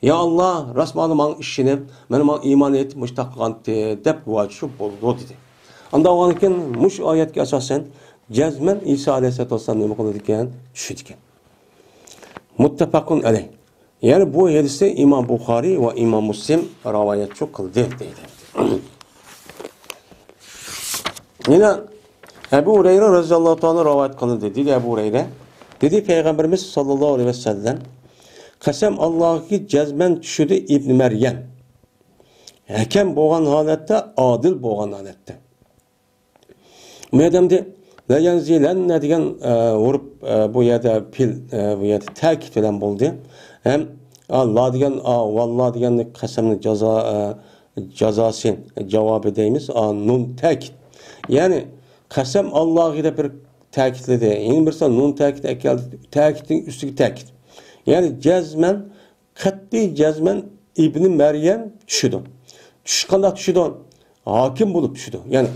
يا ئاللا، راستماقۇل ماڭا ئىشىنىپ، مانا ماڭا ئىمان ئېيتىپ، مۇشۇنداق قىلغانتى، دەپ گۇۋاھچى بولىدۇ، دېدى. ئاندىن ئاۋۋالدىن كېيىن مۇشۇ ئايەتكە ئاساسەن، جەزمەن ئىسا ئەلەيھىسسالاتۇ ۋەسسالام نېمە قىلىدىكەن؟ چۈشىدىكەن. مۇتتەپەقۇن ئەلەيھ. يەنى بۇ ھەدىسنى ئىمام بۇخارىي ۋە ئىمام مۇسلىم رىۋايەتچۇ قىلدى، دەيدۇ. يەنە ئەبۇ ھۇرەيرە رەزىياللاھۇ تائالا رىۋايەت قىلىندى، دېدى ئەبۇ ھۇرەيرە. دېدى پەيغەمبىرىمىز ساللاللاھۇ ئەلەيھى ۋەسەللەم، قەسەم ئاللاھكى جەزمەن چۈشىدۇ ئىبن مەريەم. ھەكەم بولغان ھالەتتە، ئادىل بولغان ھالەتتە. بۇ يەردە ئەمدى لەيەنزىلەننە دېگەن، ئە، ھۇرۇپ، ئە، بۇ يەردە پېئىل، ئە، بۇ يەردە تەكىت بىلەن بولدى. ھەم، ئا، لا دېگەن، ئا، ۋاللا دېگەن قەسەمنى جازا، ئە، جازاسى، جاۋابى دەيمىز، ئا، نۇن تەكىت. يەنى، قەسەم ئاللاغا دەپ بىر تەكىتلىدى. يەنە بىرسى نۇن تەكىت ئەكەلدى، تەكىتنىڭ ئۈستىگە تەكىت. يەنى، جەزمەن قەتئىي جەزمەن ئىبنى مەريەم چۈشىدۇ. چۈشۈش قانداق چۈشىدۇ؟ ھاكىم بولۇپ چۈشىدۇ. يەنى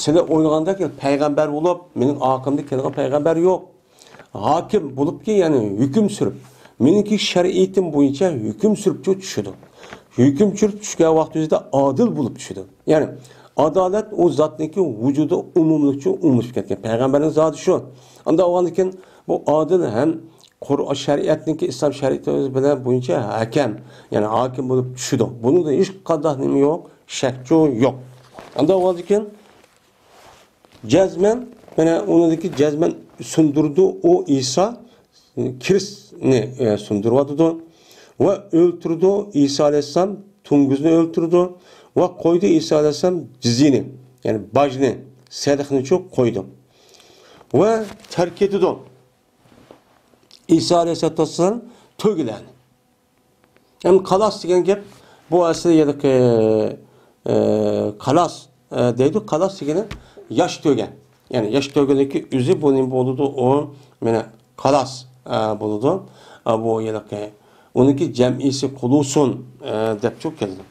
سىلەر ئويلىغاندەك پەيغەمبەر بولۇپ، مېنىڭ ئارقامدا كېلىدىغان پەيغەمبەر يوق. ھاكىم بولۇپكى، يەنى ھۆكۈم سۈرۈپ، مېنىڭكى شەرىئىتىم بويىچە ھۆكۈم سۈرۈپچۇ چۈشىدۇ. ھۆكۈم سۈرۈپ چۈشكەن ۋاقتىمىزدا ئادىل بولۇپ چۈشىدۇ. يەنى ئادالەت ئۇ زاتنىڭكى ۋۇجۇدى ئومۇملۇقچۇ ئومۇملىشىپ كەتكەن. پەيغەمبەرنىڭ زادى شۇ. ئانداق بولغاندىكىن بۇ ئادىل ھەم قۇرئان شەرىئەتنىڭكى ئىسلام شەرىئىتى بىلەن بويىچە ھەكەم، يەنى ھاكىم بولۇپ چۈشىدۇ. بۇنىڭدا ھېچقانداق نېمە يوق، شەكچۇ يوق. ئانداق بولغاندىكىن جەزمەن، مانا ئۇنىڭدىكى جەزمەن سۇندۇرىدۇ ئۇ ئىسا كىرىستنى، ئە، سۇندۇرۇۋاتىدۇ. ۋە ئۆلتۈرىدۇ ئىسا ئەلەيھىسسالام تۇڭگۇزنى ئۆلتۈرىدۇ. ۋە قويدى ئىسا ئەلەيھىسسالام جىزيىنى، يەنى باجنى، سەدىقىنىچۇ قويدى. ۋە تەرك ئېتىدۇ ئىسا ئەلەيھىسسالاتۇ ۋەسسالام تۆگىلەرنى. ئەمدى قالاس دېگەن گەپ، بۇ ئەسلى يەنىكى، ئە، قالاس، ئە، دەيدۇ. قالاس دېگىنى ياش تۆگە. يەنى ياش تۆگىنىڭكى ئۆزى بۇ نېمە بولىدۇ؟ ئۇ، مانا، قالاس، ئە، بولىدۇ. ئە، بۇ يەنىكى، ئۇنىڭكى جەمئىسى قۇلۇسۇن، ئە، دەپچۇ كېلىدۇ.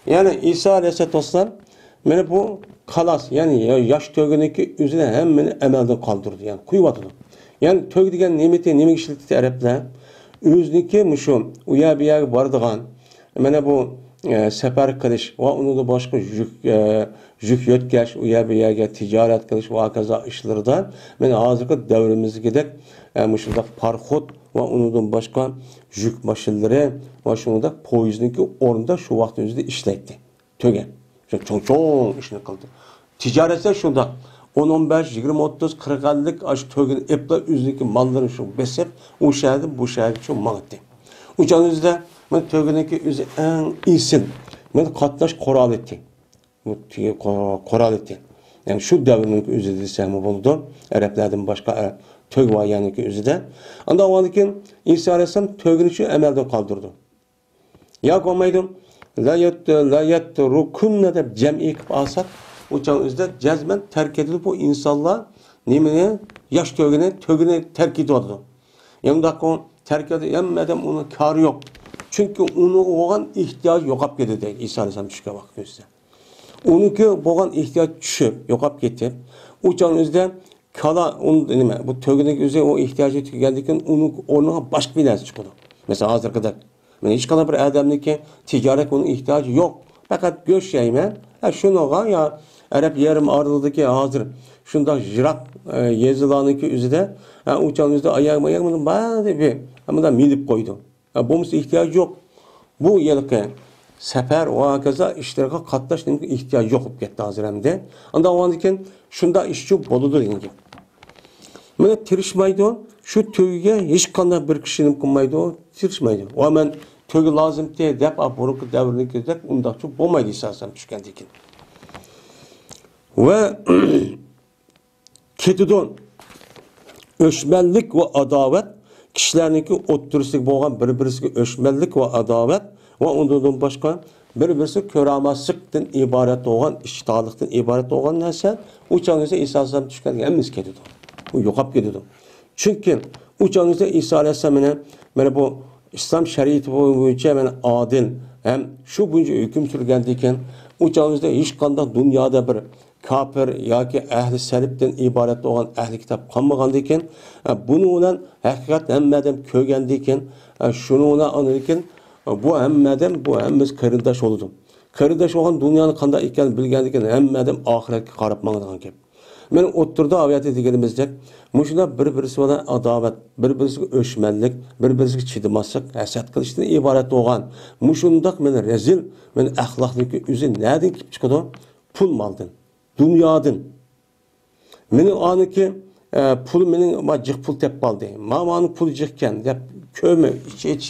يەنى ئىسا ئەلەيھىسسالاتۇ ۋەسسالام مانا بۇ قالاس، يەنى يا-، ياش تۆگىنىڭكى ئۆزىنى ھەممىنى ئەمەلدىن قالدۇردى، يەنى قويۇۋاتىدۇ. يەنى تۆگە دېگەن نېمىتى، نېمىگە ئىشلىتىدۇ ئەرەبلەر؟ ئۆزىنىڭكى مۇشۇ ئۇ يەر بۇ يەرگە بارىدىغان، مانا بۇ، ئە، سەپەر قىلىش ۋە ئۇنىڭدىن باشقا يۈك، ئە، يۈك يۆتكەش، ئۇ يەر بۇ يەرگە تىجارەت قىلىش ۋە ھاكازا ئىشلىرىدا، مانا ھازىرقى دەۋرىمىزدىكىدەك، ئە، مۇشۇنداق پاراخوت ۋە ئۇنىڭدىن باشقا يۈك ماشىنىلىرى ۋە شۇنىڭدەك پويىزنىڭكى ئورنىدا شۇ ۋاقىت ئۆزىدە ئىشلەيتتى. تۆگە. شۇ چوڭ-چوڭ ئىشنى قىلدى. تىجارەتلەر شۇنداق. ئون، ئون بەش، يىگىرمە، ئوتتۇز، قىرىق، ئەللىك ئاشۇ تۆگىنى ئېپلا ئۆزىنىڭكى ماللىرىنى شۇ بېسىپ، ئۇ شەھەردىن بۇ شەھەرگىچە ماڭاتتى. ئۇ چاغنىڭ ئۆزىدە مانا تۆگىنىڭكى ئۆزى ئەڭ ئېسىل، مانا قاتناش قورالى ئىدى. بۇ تۆگە قو-، قورالى ئىدى. يەنى شۇ دەۋرنىڭكى ئۆزى دېسەكمۇ بولىدۇ. ئەرەبلەردىن باشقا، ئە، تۆگە بار يەرنىڭكى ئۆزىدە. ئاندىن ئاۋۋالدىن كېيىن ئىسا ئەلەيھىسسالام تۆگىنى شۇ ئەمەلدىن قالدۇرىدۇ. ياكى بولمايدۇ. لا يەت-، لا يەترۇكۇننە دەپ جەمئىي قىلىپ ئالساق، ئۇ چاغ ئۆزىدە جەزمەن تەرك ئېتىدۇ بۇ ئىنسانلار نېمىنى؟ ياش تۆگىنى، تۆگىنى تەرك ئېتىۋاتىدۇ. يەنى مۇنداق تەرك ئېتىدۇ، ھەممە ئادەم ئۇنىڭ كارى يوق. چۈنكى ئۇنىڭغا بولغان ئېھتىياجى يوقاپ كېتىدۇ، ئىسا ئەلەيھىسسالام چۈشكەن ۋاقىت ئۆزىدە. ئۇنىڭكى بولغان ئېھتىياج چۈشۈپ، يوقاپ كېتىپ، ئۇ چاغنىڭ ئۆزىدە كالا، ئۇ نېمە، بۇ تۆگىنىڭ ئۆزى ئۇ ئېھتىياجى تۈگىگەندىن كېيىن ئۇنىڭ ئورنىغا باشقا بىر نەرسە چىقىدۇ. مەسىلەن، ھازىرقىدەك. مانا ھېچقانداق بىر ئادەمنىڭكى تىجارەتكە ئۇنىڭ ئېھتىياجى يوق. پەقەت گۆش يەيمەن. ھە، شۇنىڭغا يا ئەرەب يېرىم ئارىلىدىكى ھازىر شۇنداق يىراق، ئە، يېزىلارنىڭكى ئۆزىدە، ھە، ئۇ چاغنىڭ ئۆزىدە ئاياغ، ماياغ بۇنىڭ بەزى بىر، ھە، مۇنداق مېلىپ قويىدۇ. ھە، بولمىسا ئېھتىياج يوق. بۇ ھېلىقى سەپەر ۋە ھاكازا ئىشلىرىغا قاتناش نېمىگە ئېھتىياج يوق بولۇپ كەتتى ھازىر ئەمدى. ئاندىن ئاۋۋالدىن كېيىن شۇنداق ئىشچۇ بولىدۇ دېگەن گەپ. مانا تىرىشمايدۇ، شۇ تۆگىگە ھېچقانداق بىر كىشى نېمە قىلمايدۇ، تىرىشمايدۇ. ۋە مەن تۆگە لازىمتى دەپ، ئا، بۇرۇنقى دەۋرنىڭكىدەك ئۇنداقچە بولمايدۇ ئىسا ئەلەيھىسسالام چۈشكەندىن كېيىن. ۋە كېتىدۇ. ئۆچمەنلىك ۋە ئاداۋەت، كىشىلەرنىڭكى ئوتتۇرىسىدىكى بولغان بىر-بىرسىگە ئۆچمەنلىك ۋە ئاداۋەت ۋە ئۇنىڭدىن باشقا بىر-بىرسىگە كۆرەلمەسلىكتىن ئىبارەت بولغان، ئىشتانلىقتىن ئىبارەت بولغان نەرسە، ئۇ چاغدا ئىسا ئەلەيھىسسالام چۈشكەندىن كېيىن ھەممىسى كېتىدۇ. ئۇ يوقاپ كېتىدۇ. چۈنكى ئۇ چاغدا ئىسا ئەلەيھىسسالام مانا، مانا بۇ ئىسلام شەرىئىتى بويىچە مانا ئادىل ھەم شۇ بويىچە ھۆكۈم سۈرگەندىكىن، ئۇ چاغدا ھېچقانداق دۇنيادا بىر كاپىر ياكى ئەھلى سەلىپتىن ئىبارەت بولغان ئەھلى كىتاب قالمىغاندىكىن، ئە، بۇنى بىلەن ھەقىقەت ھەممە ئادەم كۆرگەندىكىن، ئە، شۇنى بىلەن ئاندىن كېيىن، ئە، بۇ ھەممە ئادەم، بۇ ھەممىسى قېرىنداش بولىدۇ. قېرىنداش بولغان دۇنيانىڭ قانداق ئىكەنلىكىنى بىلگەندىكىن، ھەممە ئادەم ئاخىرەتكە قاراپ ماڭىدىغان گەپ. مانا ئوتتۇرىدا ئاۋۇ يەردە دېگىنىمىزدەك، مۇشۇنداق بىر-بىرسى بىلەن ئاداۋەت، بىر-بىرسىگە ئۆچمەنلىك، بىر-بىرسىگە چىدىماسلىق، ھەسەت قىلىشتىن ئىبارەت بولغان مۇشۇنداق مانا رەزىل، مانا ئەخلاقنىڭكى ئۆزى نەدىن كېلىپ چىقىدۇ؟ پۇل مالدىن، دۇنيادىن. مېنىڭ ئانىكى، ئە، پۇل مېنىڭ، ما، جىق پۇل تېپىپ ئالدى. ما، مانىڭ پۇلى جىق ئىكەن دەپ كۆرمەي، ئىچ، ئىچ،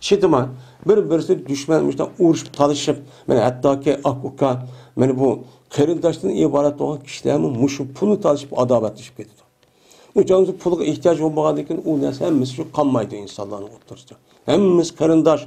چىدىماي، بىر-بىرسى دۈشمەن مۇشۇنداق ئۇرۇشۇپ، تالىشىپ، مانا ھەتتاكى ئاكا-ئۇكا، مانا بۇ قېرىنداشتىن ئىبارەت بولغان كىشىلەرمۇ مۇشۇ پۇلنى تالىشىپ ئاداۋەتلىشىپ كېتىدۇ. ئۇ چاغدا پۇلغا ئېھتىياج بولمىغاندىن كېيىن ئۇ نەرسە ھەممىسى شۇ قالمايدۇ ئىنسانلارنىڭ ئوتتۇرىسىدا. ھەممىسى قېرىنداش.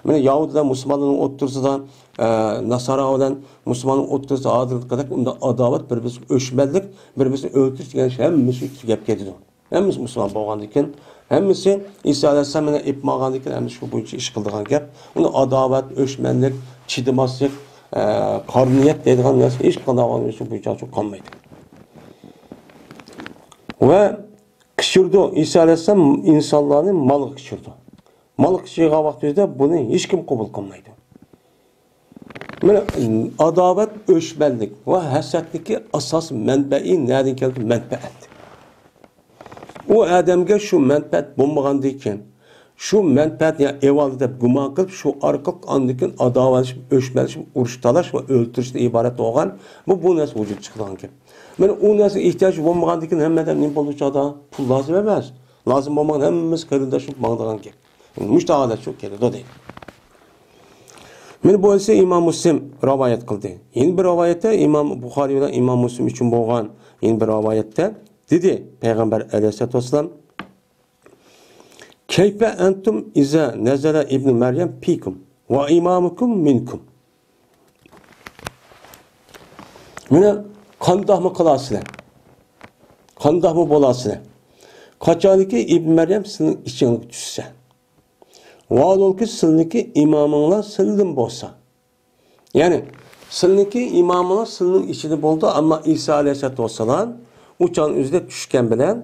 مانا يەھۇدىيلار مۇسۇلمانلارنىڭ ئوتتۇرىسىدا، ئە، ناسارا بىلەن مۇسۇلماننىڭ ئوتتۇرىسىدا ھازىرقىدەك ئۇنداق ئاداۋەت، بىر-بىرسىگە ئۆچمەنلىك، بىر-بىرسىنى ئۆلتۈرۈش دېگەن ئىش ھەممىسى تۈگەپ كېتىدۇ. ھەممىسى مۇسۇلمان بولغاندىن كېيىن، ھەممىسى ئىسا ئەلەيھىسسالام مانا ئېلىپ ماڭغاندىن كېيىن ھەممىسى شۇ بويىچە ئىش قىلىدىغان گەپ. ئۇنى ئاداۋەت، ئۆچمەنلىك، چىدىماسلىق، ئە، قارا نىيەت دەيدىغان نەرسە ھېچقانداق شۇ بويىچە قالمايدۇ. ۋە قىچۇرىدۇ. ئىسا ئەلەيھىسسالام ئىنسانلارنى مالغا قىچۇرىدۇ. مالغا قىچۇرغان ۋاقتىمىزدا بۇنى ھېچكىم قوبۇل قىلمايدۇ. مانا ئاداۋەت، ئۆچمەنلىك ۋە ھەسەتنىڭكى ئاساسىي مەنبەئى نەدىن كەلدى؟ مەنپەئەت. ئۇ ئادەمگە شۇ مەنپەئەت بولمىغاندىن كېيىن، شۇ مەنپەئەتنى يا ئېۋالدى دەپ گۇمان قىلىپ، شۇ ئارقىلىق ئاندىن كېيىن ئاداۋەتلىشىپ، ئۆچمەنلىشىپ، ئۇرۇش تالاش ۋە ئۆلتۈرۈشتىن ئىبارەت بولغان بۇ، بۇ نەرسە ۋۇجۇدقا چىقىدىغان گەپ. مانا ئۇ نەرسىگە ئېھتىياج بولمىغاندىن كېيىن ھەممە ئادەم نېمە بولىدۇ چاغدا؟ پۇل لازىم ئەمەس. لازىم بولمىغان ھەممىسى قېرىنداش بولۇپ ماڭىدىغان گەپ. مۇشۇ ھالەت شۇ كېلىدۇ دەيدۇ. مانا بۇ ھەدىسنى ئىمام مۇسلىم رىۋايەت قىلدى. يەنە بىر رىۋايەتتە ئىمام بۇخارىي بىلەن ئىمام مۇسلىم ئۈچۈن بولغان يەنە بىر رىۋايەتتە دېدى پەيغەمبەر ئەلەيھىسسالاتۇ ۋەسسالام، كەيفە ئەنتۇم ئىزا نەزەلە ئىبنۇ مەريەم فىكۇم ۋە ئىمامۇكۇم مىنكۇم. مانا قانداقمۇ قىلاسىلەر؟ قانداقمۇ بولاسىلەر؟ قاچانكى ئىبن مەريەم سىلىنىڭ ئىچىڭلارغا چۈشسە، ۋاھالۇلكى سىلىنىڭكى ئىمامىڭلار سىلىدىن بولسا. يەنى سىلىنىڭكى ئىمامىڭلار سىلىنىڭ ئىچىدە بولىدۇ، ئەمما ئىسا ئەلەيھىسسالاتۇ ۋەسسالام ئۇ چاغ ئۆزىدە چۈشكەن بىلەن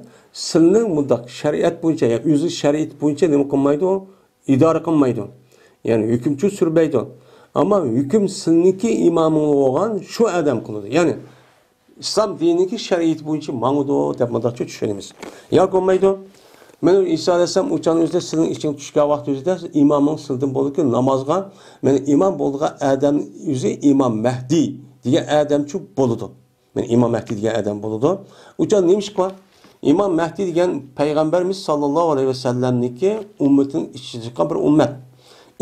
سىلىنىڭ مۇنداق شەرىئەت بويىچە، يا ئۆزى شەرىئەت بويىچە نېمە قىلمايدۇ؟ ئىدارە قىلمايدۇ. يەنى ھۆكۈمچى سۈرمەيدۇ. ئەمما ھۆكۈم سىلىنىڭكى ئىمامىڭلار بولغان شۇ ئادەم قىلىدۇ. يەنى ئىسلام دىنىنىڭكى شەرىئىتى بويىچە ماڭىدۇ دەپ مۇنداقچە چۈشىنىمىز. ياكى بولمايدۇ. مانا ئىسا ئەلەيھىسسالام ئۇ چاغ ئۆزىدە سىلىنىڭ ئىچىڭىزگە چۈشكەن ۋاقتى ئۆزىدە ئىمامىڭ سىلىدىن بولىدىكەن نامازغا. مانا ئىمام بولىدىغان ئادەم ئۆزى ئىمام مەھدى دېگەن ئادەمچۇ بولىدۇ. مانا ئىمام مەھدى دېگەن ئادەم بولىدۇ. ئۇ چاغ نېمە ئىش بار؟ ئىمام مەھدى دېگەن پەيغەمبىرىمىز ساللاللاھۇ ئەلەيھى ۋەسەللەمنىڭكى ئۈممىتىنىڭ ئىچىدە چىققان بىر ئۈممەت.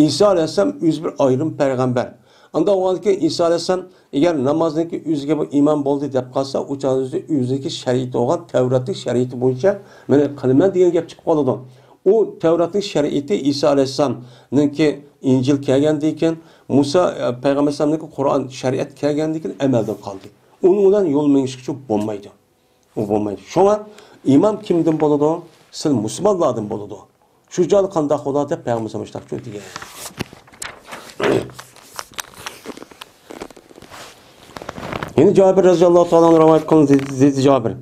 ئىسا ئەلەيھىسسالام ئۆزى بىر ئايرىم پەيغەمبەر. ئاندا بولغاندىكىن ئىسا ئەلەيھىسسالام ئەگەر نامازنىڭكى ئۆزىگە بىر ئىمام بولدى دەپ قالسا، ئۇ چاغدا ئۆزى، ئۆزىنىڭكى شەرىئىتى بولغان تەۋراتنىڭ شەرىئىتى بويىچە مانا قىلىمەن دېگەن گەپ چىقىپ قالىدۇ. ئۇ تەۋراتنىڭ شەرىئىتى ئىسا ئەلەيھىسسالامنىڭكى ئىنجىل كەلگەندىن كېيىن، مۇسا، ئە، پەيغەمبەر ئەلەيھىسسالامنىڭكى قۇرئان شەرىئەت كەلگەندىن كېيىن ئەمەلدىن قالدى. ئۇنىڭ بىلەن يول مېڭىشقىچە بولمايدۇ. ئۇ بولمايدۇ. شۇڭا ئىمام كىمدىن بولىدۇ؟ سىلى مۇسۇلمانلاردىن بولىدۇ. شۇ جايدا قانداق بولار دەپ پەيغەمبىرىمىز مۇشۇنداق دېگەن. يەنە جابىر رەزىياللاھۇ تائالا ئەنھۇ رىۋايەت قىلىندى، دېدى جابىر.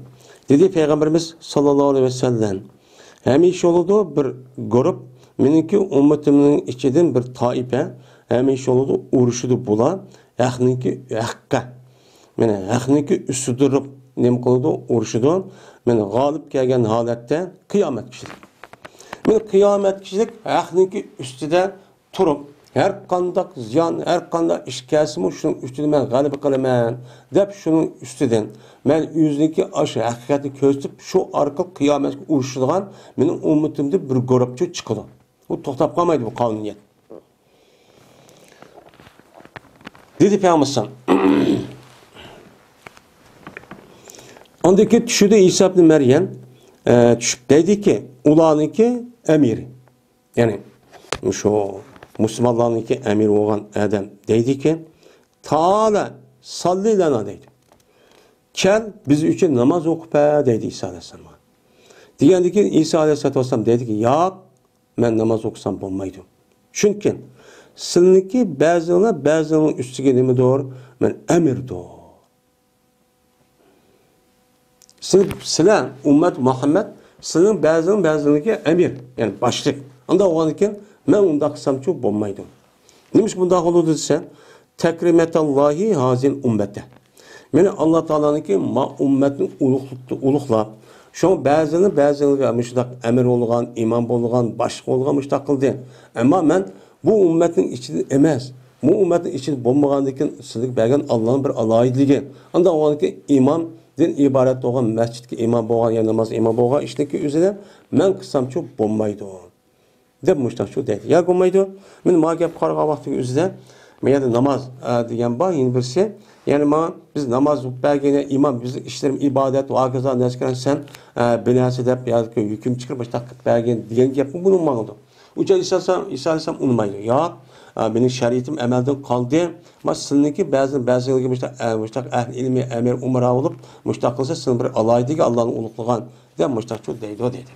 دېدى پەيغەمبىرىمىز ساللاللاھۇ ئەلەيھى ۋەسەللەم، ھەمىشە بولىدۇ بىر گۇرۇپ، مېنىڭكى ئۈممىتىمنىڭ ئىچىدىن بىر تائىپە، ھەمىشە بولىدۇ ئۇرۇشىدۇ بۇلار، ھەقنىڭكى ھەققە. مانا ھەقنىڭكى ئۈستىدە تۇرۇپ نېمە قىلىدۇ؟ ئۇرۇشىدۇ. مانا غالىب كەلگەن ھالەتتە قىيامەت كۈچلۈك. مانا قىيامەت كۈچلۈك ھەقنىڭكى ئۈستىدە تۇرۇپ، ھەر قانداق زىيان، ھەر قانداق ئىش كەلسىمۇ شۇنىڭ ئۈستىدە مەن غەلىبە قىلىمەن دەپ شۇنىڭ ئۈستىدىن مەن ئۆزىنىڭكى ئاشۇ ھەقىقەتنى كۆرسىتىپ شۇ ئارقىلىق قىيامەتكە ئۇرۇشىدىغان مېنىڭ ئۈممىتىمدىن بىر گۇرۇپچە چىقىدۇ. ئۇ توختاپ قالمايدۇ بۇ قانۇنىيەت. دېدى پەيغەمبەر ئەلەيھىسسالام. ئاندىن كېيىن چۈشىدۇ ئىسا ئىبنى مەريەم، ئە، چۈشۈپ دەيدىكى، ئۇلارنىڭكى ئەمىرى. يەنى، شۇ مۇسۇلمانلارنىڭكى ئەمىرى بولغان ئادەم دەيدىكى، «تائالە، ساللى لەنا» دەيدۇ. «كەل، بىز ئۈچۈن ناماز ئوقۇپ بەر» دەيدۇ ئىسا ئەلەيھىسسالامغا. دېگەندىكىن ئىسا ئەلەيھىسسالاتۇ ۋەسسالام دەيدىكى، «ياق، مەن ناماز ئوقۇسام بولمايدۇ. چۈنكى سىلىنىڭكى بەزىلىرى بەزىلىرىنىڭ ئۈستىگە نېمىدۇر؟ مەن ئەمىردۇر. سىل-، سىلەر، ئۈممەت مۇھەممەد، سىلىنىڭ بەزىلىرىنىڭ بەزىلىرىنىڭكى ئەمىر، يەنى باشلىق. ئانداق بولغاندىكىن، مەن ئۇنداق قىلسامچۇ بولمايدۇ.» نېمىشقا بۇنداق بولىدۇ دېسە، «تەكرىمەتاللاھى ھازىل ئۈممەتە.» مېنى ئاللا تائالانىڭكى ما ئۈممەتنى ئۇلۇغ-، ئۇلۇغلاپ، شۇڭا بەزىنى بەزىلىرىگە مۇشۇنداق ئەمىر بولغان، ئىمام بولغان، باشلىق بولغان مۇشۇنداق قىلدى. ئەمما مەن بۇ ئۈممەتنىڭ ئىچىدىن ئەمەس، بۇ ئۈممەتنىڭ ئىچىدە بولمىغاندىكىن سىزگە بەرگەن ئاللانىڭ بىر ئالاھىدىلىكى. ئانداق بولغاندىكىن ئىمامدىن ئىبارەت بولغان، مەسچىتكە ئىمام بولغان يا ناماز ئىمام بولغان ئىشنىڭكى ئۆزىنى مەن قىلسامچۇ بولمايدۇ. دەپ مۇشۇنداق شۇ دەيدۇ. يا بولمايدۇ. مەن ما گەپ قارىغان ۋاقتىنىڭ ئۆزىدە، ما يەردە ناماز، ئە، دېگەن بار، يەنە بىرسى. يەنى ماڭا بىز ناماز بەرگەن، ئىمام بىزنىڭ ئىشلىرىمىز ئىبادەت ۋە ھاكازا نەسكەن سەن، ئە، بىنەسى دەپ ياكى ھۆكۈم چىقىرىپ مۇشۇنداق قىلىپ بەرگەن دېگەن گەپمۇ بۇنىڭ ماڭىدۇ. ئۇ چاغ ئىسا ئەلەيھىسسالام، ئىسا ئەلەيھىسسالام ئۇنىمايدۇ. ياق، ئە، مېنىڭ شەرىئىتىم ئەمەلدىن قالدى. ما سىلىنىڭكى بەزى، بەزىلىرىگە مۇشۇنداق، ئە، مۇشۇنداق ئەھلى ئىلمى، ئەمىر، ئۇمارا بولۇپ، مۇشۇنداق قىلسا سىلىنىڭ بىر ئالاھىدىلىكى ئاللانىڭ ئۇلۇغلىغان دەپ مۇشۇنداق شۇ دەيدۇ دېدى.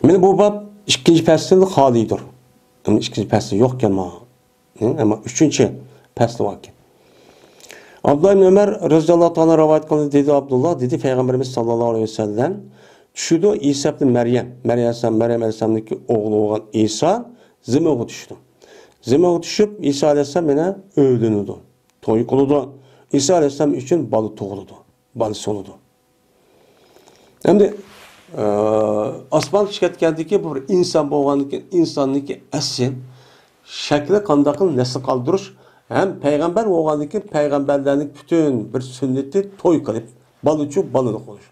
مانا بۇ باب ئىككىنچى پەسىل خالىيدۇر. ئەمما ئىككىنچى پەسىل يوق ئىكەن مانا. ئەمما ئۈچىنچى پەسلى بار ئىكەن. ئابدۇللا ئىبن ئۆمەر رەزىياللاھۇ تائالا رىۋايەت قىلدى، دېدى ئابدۇللا، دېدى پەيغەمبىرىمىز ساللاللاھۇ ئەلەيھى ۋەسەللەم، چۈشىدۇ ئىسا ئىبن مەريەم، مەريەم ئەلەيھىسسالام، مەريەم ئەلەيھىسسالامنىڭكى ئوغلى بولغان ئىسا زېمىنغا چۈشىدۇ. زېمىنغا چۈشۈپ، ئىسا ئەلەيھىسسالام يەنە ئۆيلىنىدۇ. توي قىلىدۇ. ئىسا ئەلەيھىسسالام ئۈچۈن بالا تۇغۇلىدۇ. بالىسى بولىدۇ. ئەمدى، ئە، ئاسمانغا چىقىپ كەتكەندىكى بۇ بىر ئىنسان بولغاندىكىن، ئىنساننىڭكى ئەسلى شەكلى قانداق قىلىپ نەسل قالدۇرۇش ھەم پەيغەمبەر بولغاندىكىن پەيغەمبەرلەرنىڭ پۈتۈن بىر سۈننىتى توي قىلىپ، بالىچۇ بالىلىق قىلىش.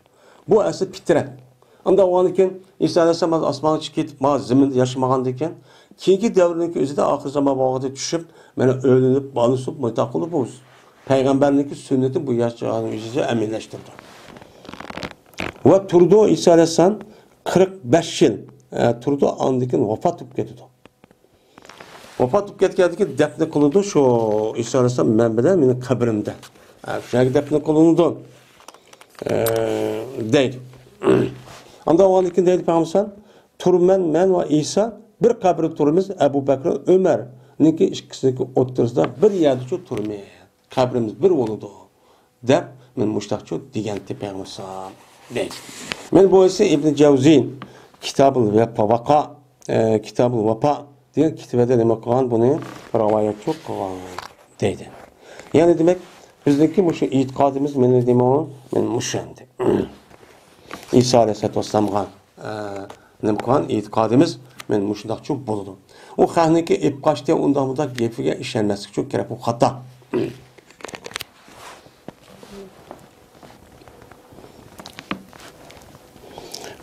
بۇ ئەسلى پىترەت. ئانداق بولغاندىن كېيىن ئىسا ئەلەيھىسسالام ھازىر ئاسمانغا چىقىپ كېتىپ، ما زېمىندا ياشىمىغاندىن كېيىن، كېيىنكى دەۋرنىڭكى ئۆزىدە ئاخىر زامان ۋاقتىدا چۈشۈپ، مانا ئۆيلىنىپ، بالىسى بولۇپ، مۇنداق قىلىپ، بۇ پەيغەمبەرنىڭكى سۈننىتى بۇ ياشىغان ئۆزىگە ئەمەلىيلەشتۈردى. ۋە تۇرىدۇ ئىسا ئەلەيھىسسالام قىرىق بەش يىل، ئە، تۇرىدۇ، ئاندىن كېيىن ۋاپات بولۇپ كېتىدۇ. ۋاپات بولۇپ كەتكەندىن كېيىن دەپنە قىلىدۇ، شۇ ئىسا ئەلەيھىسسالام مەن بىلەن مېنىڭ قەبرىمدە. ھە، شۇ يەرگە دەپنە قىلىنىدۇ، ئە، دەيدۇ. ئاندىن ئاۋۋالدىن كېيىن دەيدۇ پەيغەمبەر، تۇرىمەن، مەن ۋە ئىسا بىر قەبرىدە تۇرىمىز، ئەبۇ بەكرى، ئۆمەرنىڭكى ئىككىسىنىڭكى ئوتتۇرىسىدا بىر يەردىچۇ تۇرىمىز. قەبرىمىز بىر بولىدۇ، دەپ، مەن مۇشتاقچۇ دېگەنتى پەيغەمبەر دەيدۇ. مەن بۇ ئىسى ئىبن جەۋزى كىتابۇل ۋەپا، ۋاقا، ئە، كىتابۇل ۋاپا دېگەن كىتابىدا نېمە قىلغان، بۇنى رىۋايەتچۇ قىلغان دەيدۇ. يەنى دېمەك، بىزنىڭكى مۇشۇ ئېتىقادىمىز، مېنىڭ نېمە ئۇ؟ مەن مۇشۇ ئەمدى. ئىسا ئەلەيھىسسالاتۇ ۋەسسالامغا، ئە، نېمە قىلغان ئېتىقادىمىز، مەن مۇشۇنداقچۇ بولىدۇ. ئۇ خەقنىڭكى ئېلىپ قاچتى، ئۇنداق مۇنداق گېپىگە ئىشەنمەسلىكچۇ كېرەك، بۇ خاتا.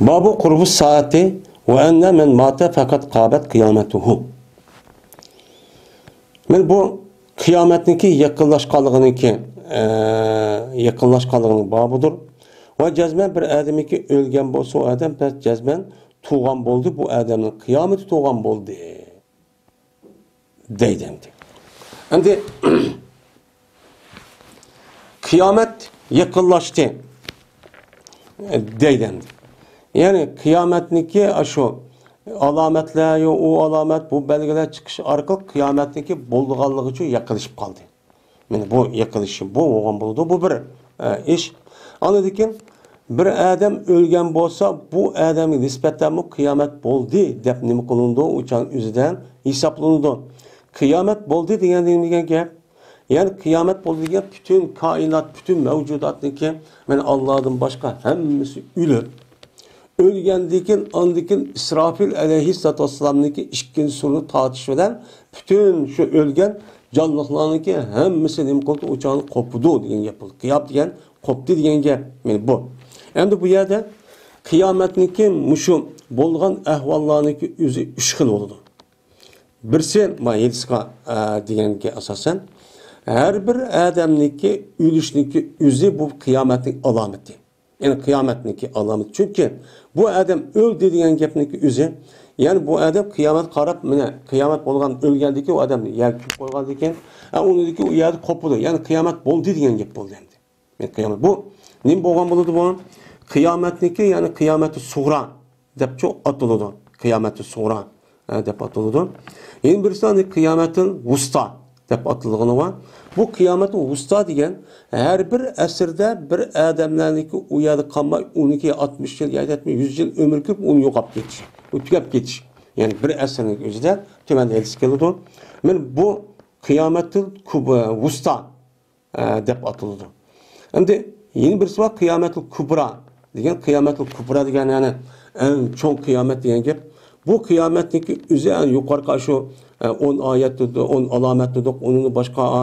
بابۇ قۇربۇ سائەتى ۋە ئەننە مەن ماتە فەقەت قابەت قىيامەتۇھۇ. مەن بۇ قىيامەتنىڭكى يېقىنلاشقانلىقىنىڭكى، ئە، يېقىنلاشقانلىقىنىڭ بابىدۇر. ۋە جەزمەن بىر ئادەمنىڭكى ئۆلگەن بولسا، ئۇ ئادەم بەس جەزمەن تۇغان بولدى، بۇ ئادەمنىڭ قىيامىتى تۇغان بولدى. دەيدۇ ئەمدى. ئەمدى قىيامەت يېقىنلاشتى، دەيدۇ ئەمدى. يەنى قىيامەتنىڭكى ئاشۇ ئالامەتلەر، يو، ئۇ ئالامەت، بۇ بەلگىلەر چىقىش ئارقىلىق قىيامەتنىڭكى بولىدىغانلىقىچۇ يېقىنلىشىپ قالدى. مانا بۇ يېقىنلىشىش، بۇ بولغان بولىدۇ. بۇ بىر، ئە، ئىش. ئاندىن كېيىن بىر ئادەم ئۆلگەن بولسا، بۇ ئادەمگە نىسبەتەنمۇ قىيامەت بولدى دەپ نېمە قىلىنىدۇ؟ ئۇ چاغ ئۆزىدە ھېسابلىنىدۇ. قىيامەت بولدى دېگەن نېمە دېگەن گەپ؟ يەنى قىيامەت بولدى دېگەن پۈتۈن كائىنات، پۈتۈن مەۋجۇداتنىڭكى، مانا ئاللادىن باشقا ھەممىسى ئۆلۈپ، ئۆلگەندىن كېيىن، ئاندىن كېيىن ئىسرافىل ئەلەيھىسسالاتۇ ۋەسسالامنىڭكى ئىككىنچى سۇرنى تارتىش بىلەن پۈتۈن شۇ ئۆلگەن جانلىقلارنىڭكى ھەممىسى نېمە قىلدى؟ ئۇ چاغدا قوپىدۇ دېگەن گەپ بولدى. قىيام دېگەن قوپتى دېگەن گەپ. مانا بۇ. ئەمدى بۇ يەردە قىيامەتنىڭكى مۇشۇ بولغان ئەھۋاللارنىڭكى ئۆزى ئۈچ خىل بولىدۇ. بىرسى، ما ھېدىسقا، ئە، دېگەنگە ئاساسەن، ھەر بىر ئادەمنىڭكى ئۆلۈشنىڭكى ئۆزى بۇ قىيامەتنىڭ ئالامىتى. يەنى قىيامەتنىڭكى ئالامىتى. چۈنكى بۇ ئادەم ئۆلدى دېگەن گەپنىڭكى ئۆزى، يەنى بۇ ئادەم قىيامەتكە قاراپ، مانا قىيامەت بولغان، ئۆلگەندىن كېيىن ئۇ ئادەم يەرگە كۆمۈپ قويغاندىن كېيىن، ئە، ئۇنىڭدىن كېيىن ئۇ يەردە قوپىدۇ. يەنى قىيامەت بولدى دېگەن گەپ بولدى ئەمدى. يەنى قىيامەت. بۇ نېمە بولغان بولىدۇ بۇ؟ قىيامەتنىڭكى، يەنى قىيامەتۇ سۇغرا دەپچۇ ئاتىلىدۇ. قىيامەتۇ سۇغرا، ئە، دەپ ئاتىلىدۇ. يەنە بىرسى ئەمدى قىيامەتۇل ۋۇستا دەپ ئاتىلىدىغىنى بار. بۇ قىيامەتۇل ۋۇستا دېگەن ھەر بىر ئەسىردە بىر ئادەملەرنىڭكى ئۇ يەردە قالماي، ئۇنىڭكى ئاتمىش يىل، يەنى ئاتمىش، يۈز يىل ئۆمۈر كۆرۈپ، ئۇنى يوقاپ كېتىش، ئۇ تۈگەپ كېتىش. يەنى بىر ئەسىرنىڭ ئۆزىدە تۆۋەندە ھەدىس كېلىدۇ. مانا بۇ قىيامەتۇل كۇب-، ۋۇستا، ئە، دەپ ئاتىلىدۇ. ئەمدى يەنە بىرسى بار، قىيامەتۇل كۇبرا دېگەن. قىيامەتۇل كۇبرا دېگەن، يەنى ئەڭ چوڭ قىيامەت دېگەن گەپ. بۇ قىيامەتنىڭكى ئۆزى، يەنى يۇقىرىقى شۇ، ئە، ئون ئايەت دېدۇق، ئون ئالامەت دېدۇق، ئۇنىڭدىن باشقا، ئە،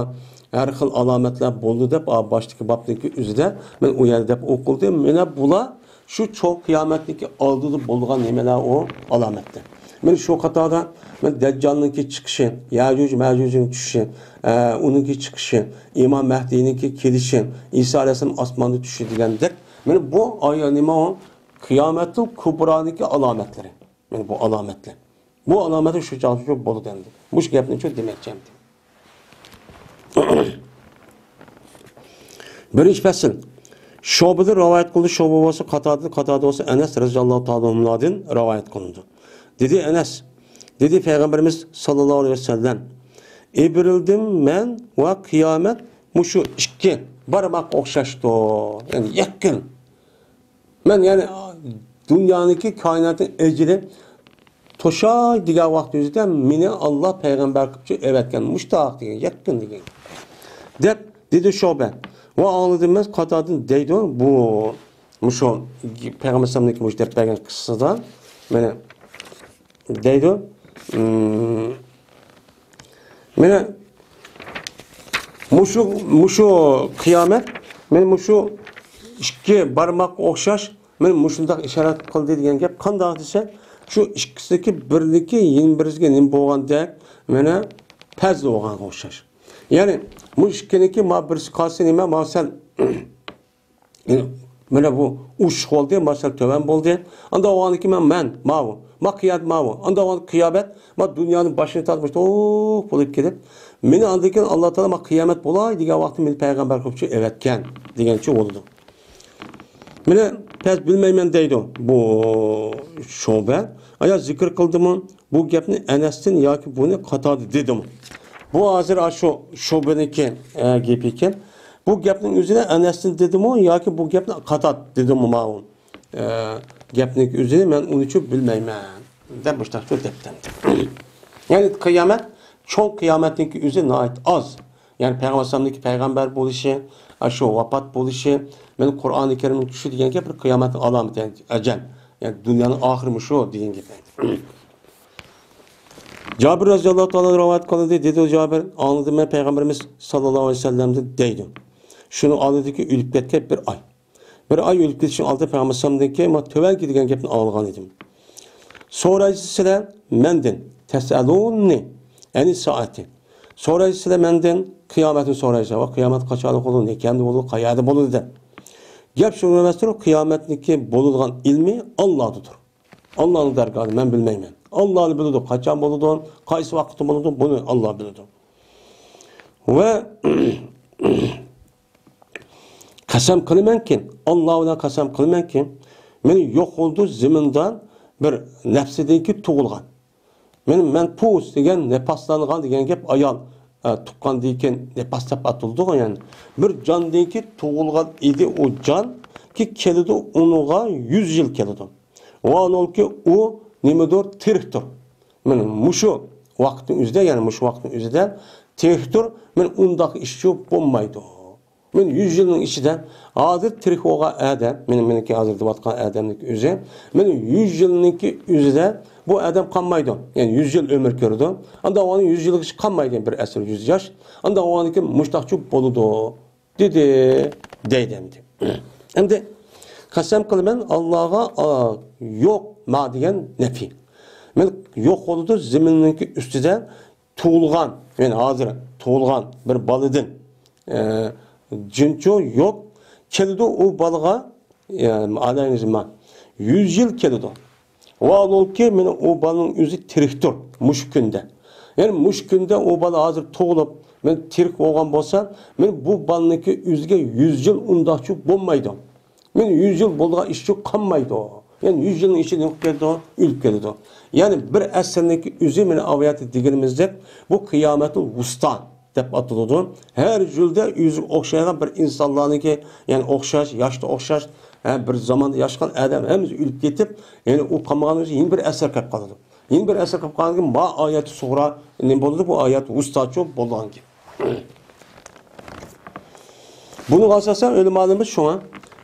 ھەر خىل ئالامەتلەر بولدى دەپ، ئا، باشتىكى بابنىڭكى ئۆزىدە مەن ئۇ يەردە دەپ ئوقۇلدى. مانا بۇلار شۇ چوڭ قىيامەتنىڭكى ئالدىدا بولغان نېمىلەر ئۇ ئالامەتلەر. مانا شۇ قاتاردا مانا دەججالنىڭكى چىقىشى، يەجۇج مەجۇجنىڭ چۈشۈشى، ئە، ئۇنىڭكى چىقىشى، ئىمام مەھدىينىڭكى كېلىشى، ئىسا ئەلەيھىسسالام ئاسماندا چۈشۈشى دېگەندەك، مانا بۇ ئايە نېمە ئۇ؟ قىيامەتۇل كۇبرانىڭكى ئالامەتلىرى. مانا بۇ ئالامەتلەر. بۇ ئالامەتلەر شۇ چاغدا شۇ بولىدۇ ئەمدى. مۇشۇ گەپنى شۇ دېمەكچى ئەمدى. بىرىنچى پەسىل. شۇبەدىن رىۋايەت قىلدى، شۇبە بولسا قاتادىدىن، قاتادا بولسا ئەنەس رەزىياللاھۇ تائالا ئەنھۇلاردىن رىۋايەت قىلىنىدۇ. دېدى ئەنەس، دېدى پەيغەمبىرىمىز ساللاللاھۇ ئەلەيھى ۋەسەللەم، ئېبىرىلدىم مەن ۋە قىيامەت مۇشۇ ئىككى بارماققا ئوخشاشتۇ. يەنى يېقىن. مەن يەنى دۇنيانىڭكى كائىناتنىڭ ئەجىلى توشاي دېگەن ۋاقىت ئۆزىدە مېنى ئاللا پەيغەمبەر قىلىپ ئەۋەتكەن، مۇشتاق دېگەن، يېقىن دېگەن. دەپ دېدى شۇبە. ۋە ئاڭلىدىم مەن قاتادىن دەيدۇ، بۇ، مۇشۇ پەيغەمبەر ئەلەيھىسسالامنىڭكى مۇشۇ دەپ بەرگەن قىسسىدا، مانا دەيدۇ. مم، مانا مۇشۇ، مۇشۇ قىيامەت، مانا مۇشۇ ئىككى بارماققا ئوخشاش، مانا مۇشۇنداق ئىشارەت قىلدى دېگەن گەپ. قانداق دېسە، شۇ ئىككىسىدىكى بىرىنىڭكى يەنە بىرىسىگە نېمە بولغاندەك، مانا پەز بولغانغا ئوخشاش. يەنى مۇشۇ ئىككىنىڭكى ما بىرسى قالسا نېمە، ما سەل مانا بۇ ئوشۇق بولدى، ما سەل تۆۋەن بولدى. ئاندا بولغاندىكىن مەن، مەن ماۋۇ، ما قىيامەت ماۋۇ. ئاندا بولغان قىيامەت، ما دۇنيانىڭ باشىنى تارتمىش توق بولۇپ كېلىپ، مېنى ئاندىن كېيىن ئاللا تائالا ما قىيامەت بولاي دېگەن ۋاقتى مېنى پەيغەمبەر قىلىپچۇ ئەۋەتكەن دېگەنچە بولىدۇ. مانا پەس بىلمەيمەن دەيدۇ بۇ شۇبە. ئايا زىكىر قىلدىمۇ؟ بۇ گەپنى ئەنەستىن ياكى بۇنى قاتادا دېدىمۇ؟ بۇ ھازىر ئاشۇ شۇبىنىڭكى، ئە، گېپى ئىكەن. بۇ گەپنىڭ ئۆزىنى ئەنەستىن دېدىمۇ ياكى بۇ گەپنى قاتادا دېدىمۇ ماۋۇ، ئە، گەپنىڭ ئۆزىنى مەن ئۇنىچۇ بىلمەيمەن دەپ مۇشتاقچۇ دەپتىن. يەنى قىيامەت، چوڭ قىيامەتنىڭكى ئۆزى ناھايىتى ئاز. يەنى پەيغەمبەر ئەلەيھىسسالامنىڭكى پەيغەمبەر بولۇشى، ئاشۇ ۋاپات بولۇشى، مەن قۇرئانى كەرىمنىڭ چۈشى دېگەن گەپ بىر قىيامەتنىڭ ئالامىتى، يەنى ئەجەل. يەنى دۇنيانىڭ ئاخىرى مۇشۇ دېگەن گەپ. جابىر رەزىياللاھۇ تائالا رىۋايەت قىلىندى، دېدى جابىر، ئاڭلىدىم مەن پەيغەمبىرىمىز ساللاللاھۇ ئەلەيھى ۋەسەللەمدىن دەيدۇ. شۇنىڭ ئالدىدىكى ئۆلۈپ كەتكەن بىر ئاي. بىر ئاي ئۆلۈپ كېتىشنىڭ ئالدىدا پەيغەمبەر ئەلەيھىسسالامدىن كېيىن مانا تۆۋەنكى دېگەن گەپنى ئاڭلىغان ئىدىم. سورايسىز سىلەر مەندىن، تەسئەلۇننى ئەنىس سائەتى. سورايسىز سىلەر مەندىن، قىيامەتنى سورايسىلەر. ۋە قىيامەت قاچان بولىدۇ، نەچچەندە بولىدۇ، قەيەردە بولىدۇ دەپ. گەپ شۇنى ئەمەستۇر، قىيامەتنىڭكى بولىدىغان ئىلمى ئاللادىدۇر. ئاللانىڭ دەرگاھىدا، مەن بىلمەيمەن. ئاللا بىلىدۇ، قاچان بولىدۇ، قايسى ۋاقىتتا بولىدۇ، بۇنى ئاللا بىلىدۇ. ۋە قەسەم قىلىمەنكى، ئاللا بىلەن قەسەم قىلىمەنكى، مېنى يوق بولدى زېمىندا بىر نەپسىدىنكى تۇغۇلغان. مېنى مەنپۇس دېگەن نەپەسلەنگەن دېگەن گەپ ئايال، ئە، تۇغقاندىن كېيىن نەپەس دەپ ئاتىلىدىغۇ يەنى. بىر جاندىن كېيىن تۇغۇلغان ئىدى ئۇ جان، كى كېلىدۇ ئۇنىڭغا يۈز يىل كېلىدۇ. ۋە ئانىڭكى ئۇ نېمىدۇر، تىرىكتۇر. مانا مۇشۇ ۋاقىتنىڭ ئۆزىدە، يەنى مۇشۇ ۋاقىتنىڭ ئۆزىدە تىرىكتۇر. مانا ئۇنداق ئىشچۇ بولمايدۇ. مانا يۈز يىلنىڭ ئىچىدە ھازىر تىرىك بولغان ئادەم، مانا مېنىڭكى ھازىر دەۋاتقان ئادەمنىڭكى ئۆزى، مانا يۈز يىلنىڭكى ئۆزىدە بۇ ئادەم قالمايدۇ. يەنى يۈز يىل ئۆمۈر كۆرىدۇ. ئاندا ئۇنىڭ يۈز يىلغىچە قالمايدۇ، بىر ئەسىر يۈز ياش. ئاندا ئۇنىڭكى مۇشتاقچۇ بولىدۇ. دېدى، دەيدۇ ئەمدى. ئەمدى قەسەم قىلىمەن ئاللاغا، ئا، يوق، ما دېگەن نەپى. مەن يوق بولىدۇ زېمىننىڭكى ئۈستىدە تۇغۇلغان، يەنى ھازىر تۇغۇلغان بىر بالىدىن، ئە، جىنچۇ يوق، كېلىدۇ ئۇ بالىغا، ئە، ئالايىنىزما، يۈز يىل كېلىدۇ. ۋاھالۇكى، مانا ئۇ بالىنىڭ ئۆزى تىرىكتۇر مۇشۇ كۈندە. يەنى مۇشۇ كۈندە ئۇ بالا ھازىر تۇغۇلۇپ، مانا تىرىك بولغان بولسا، مانا بۇ بالىنىڭكى ئۆزىگە يۈز يىل ئۇنداقچە بولمايدۇ. مانا يۈز يىل بولىدىغان ئىشچۇ قالمايدۇ. يەنى يۈز يىلنىڭ ئىچىدە نېمە قىلىپ كېتىدۇ؟ ئۆلۈپ كېتىدۇ. يەنى بىر ئەسىرنىڭكى ئۆزى، مانا ئايەتتە دېگىنىمىزدەك، بۇ قىيامەتۇل ۋۇستا دەپ ئاتىلىدۇ. ھەر يىلدا ئۆزىگە ئوخشايدىغان بىر ئىنسانلارنىڭكى، يەنى ئوخشاش، ياشتا ئوخشاش، ھە، بىر زاماندا ياشىغان ئادەم ھەممىسى ئۆلۈپ كېتىپ، يەنى ئۇ قالمىغان يېڭى بىر ئەسىر قېلىپ قالىدۇ. يېڭى بىر ئەسىر قېلىپ قالغان كېيىن، ما ئايەت سۇغرا نېمە بولىدۇ؟ بۇ ئايەت ۋۇستا چۇ بولىدىغان گەپ. بۇنىڭغا ئاساسەن ئۆلىمالىرىمىز شۇڭا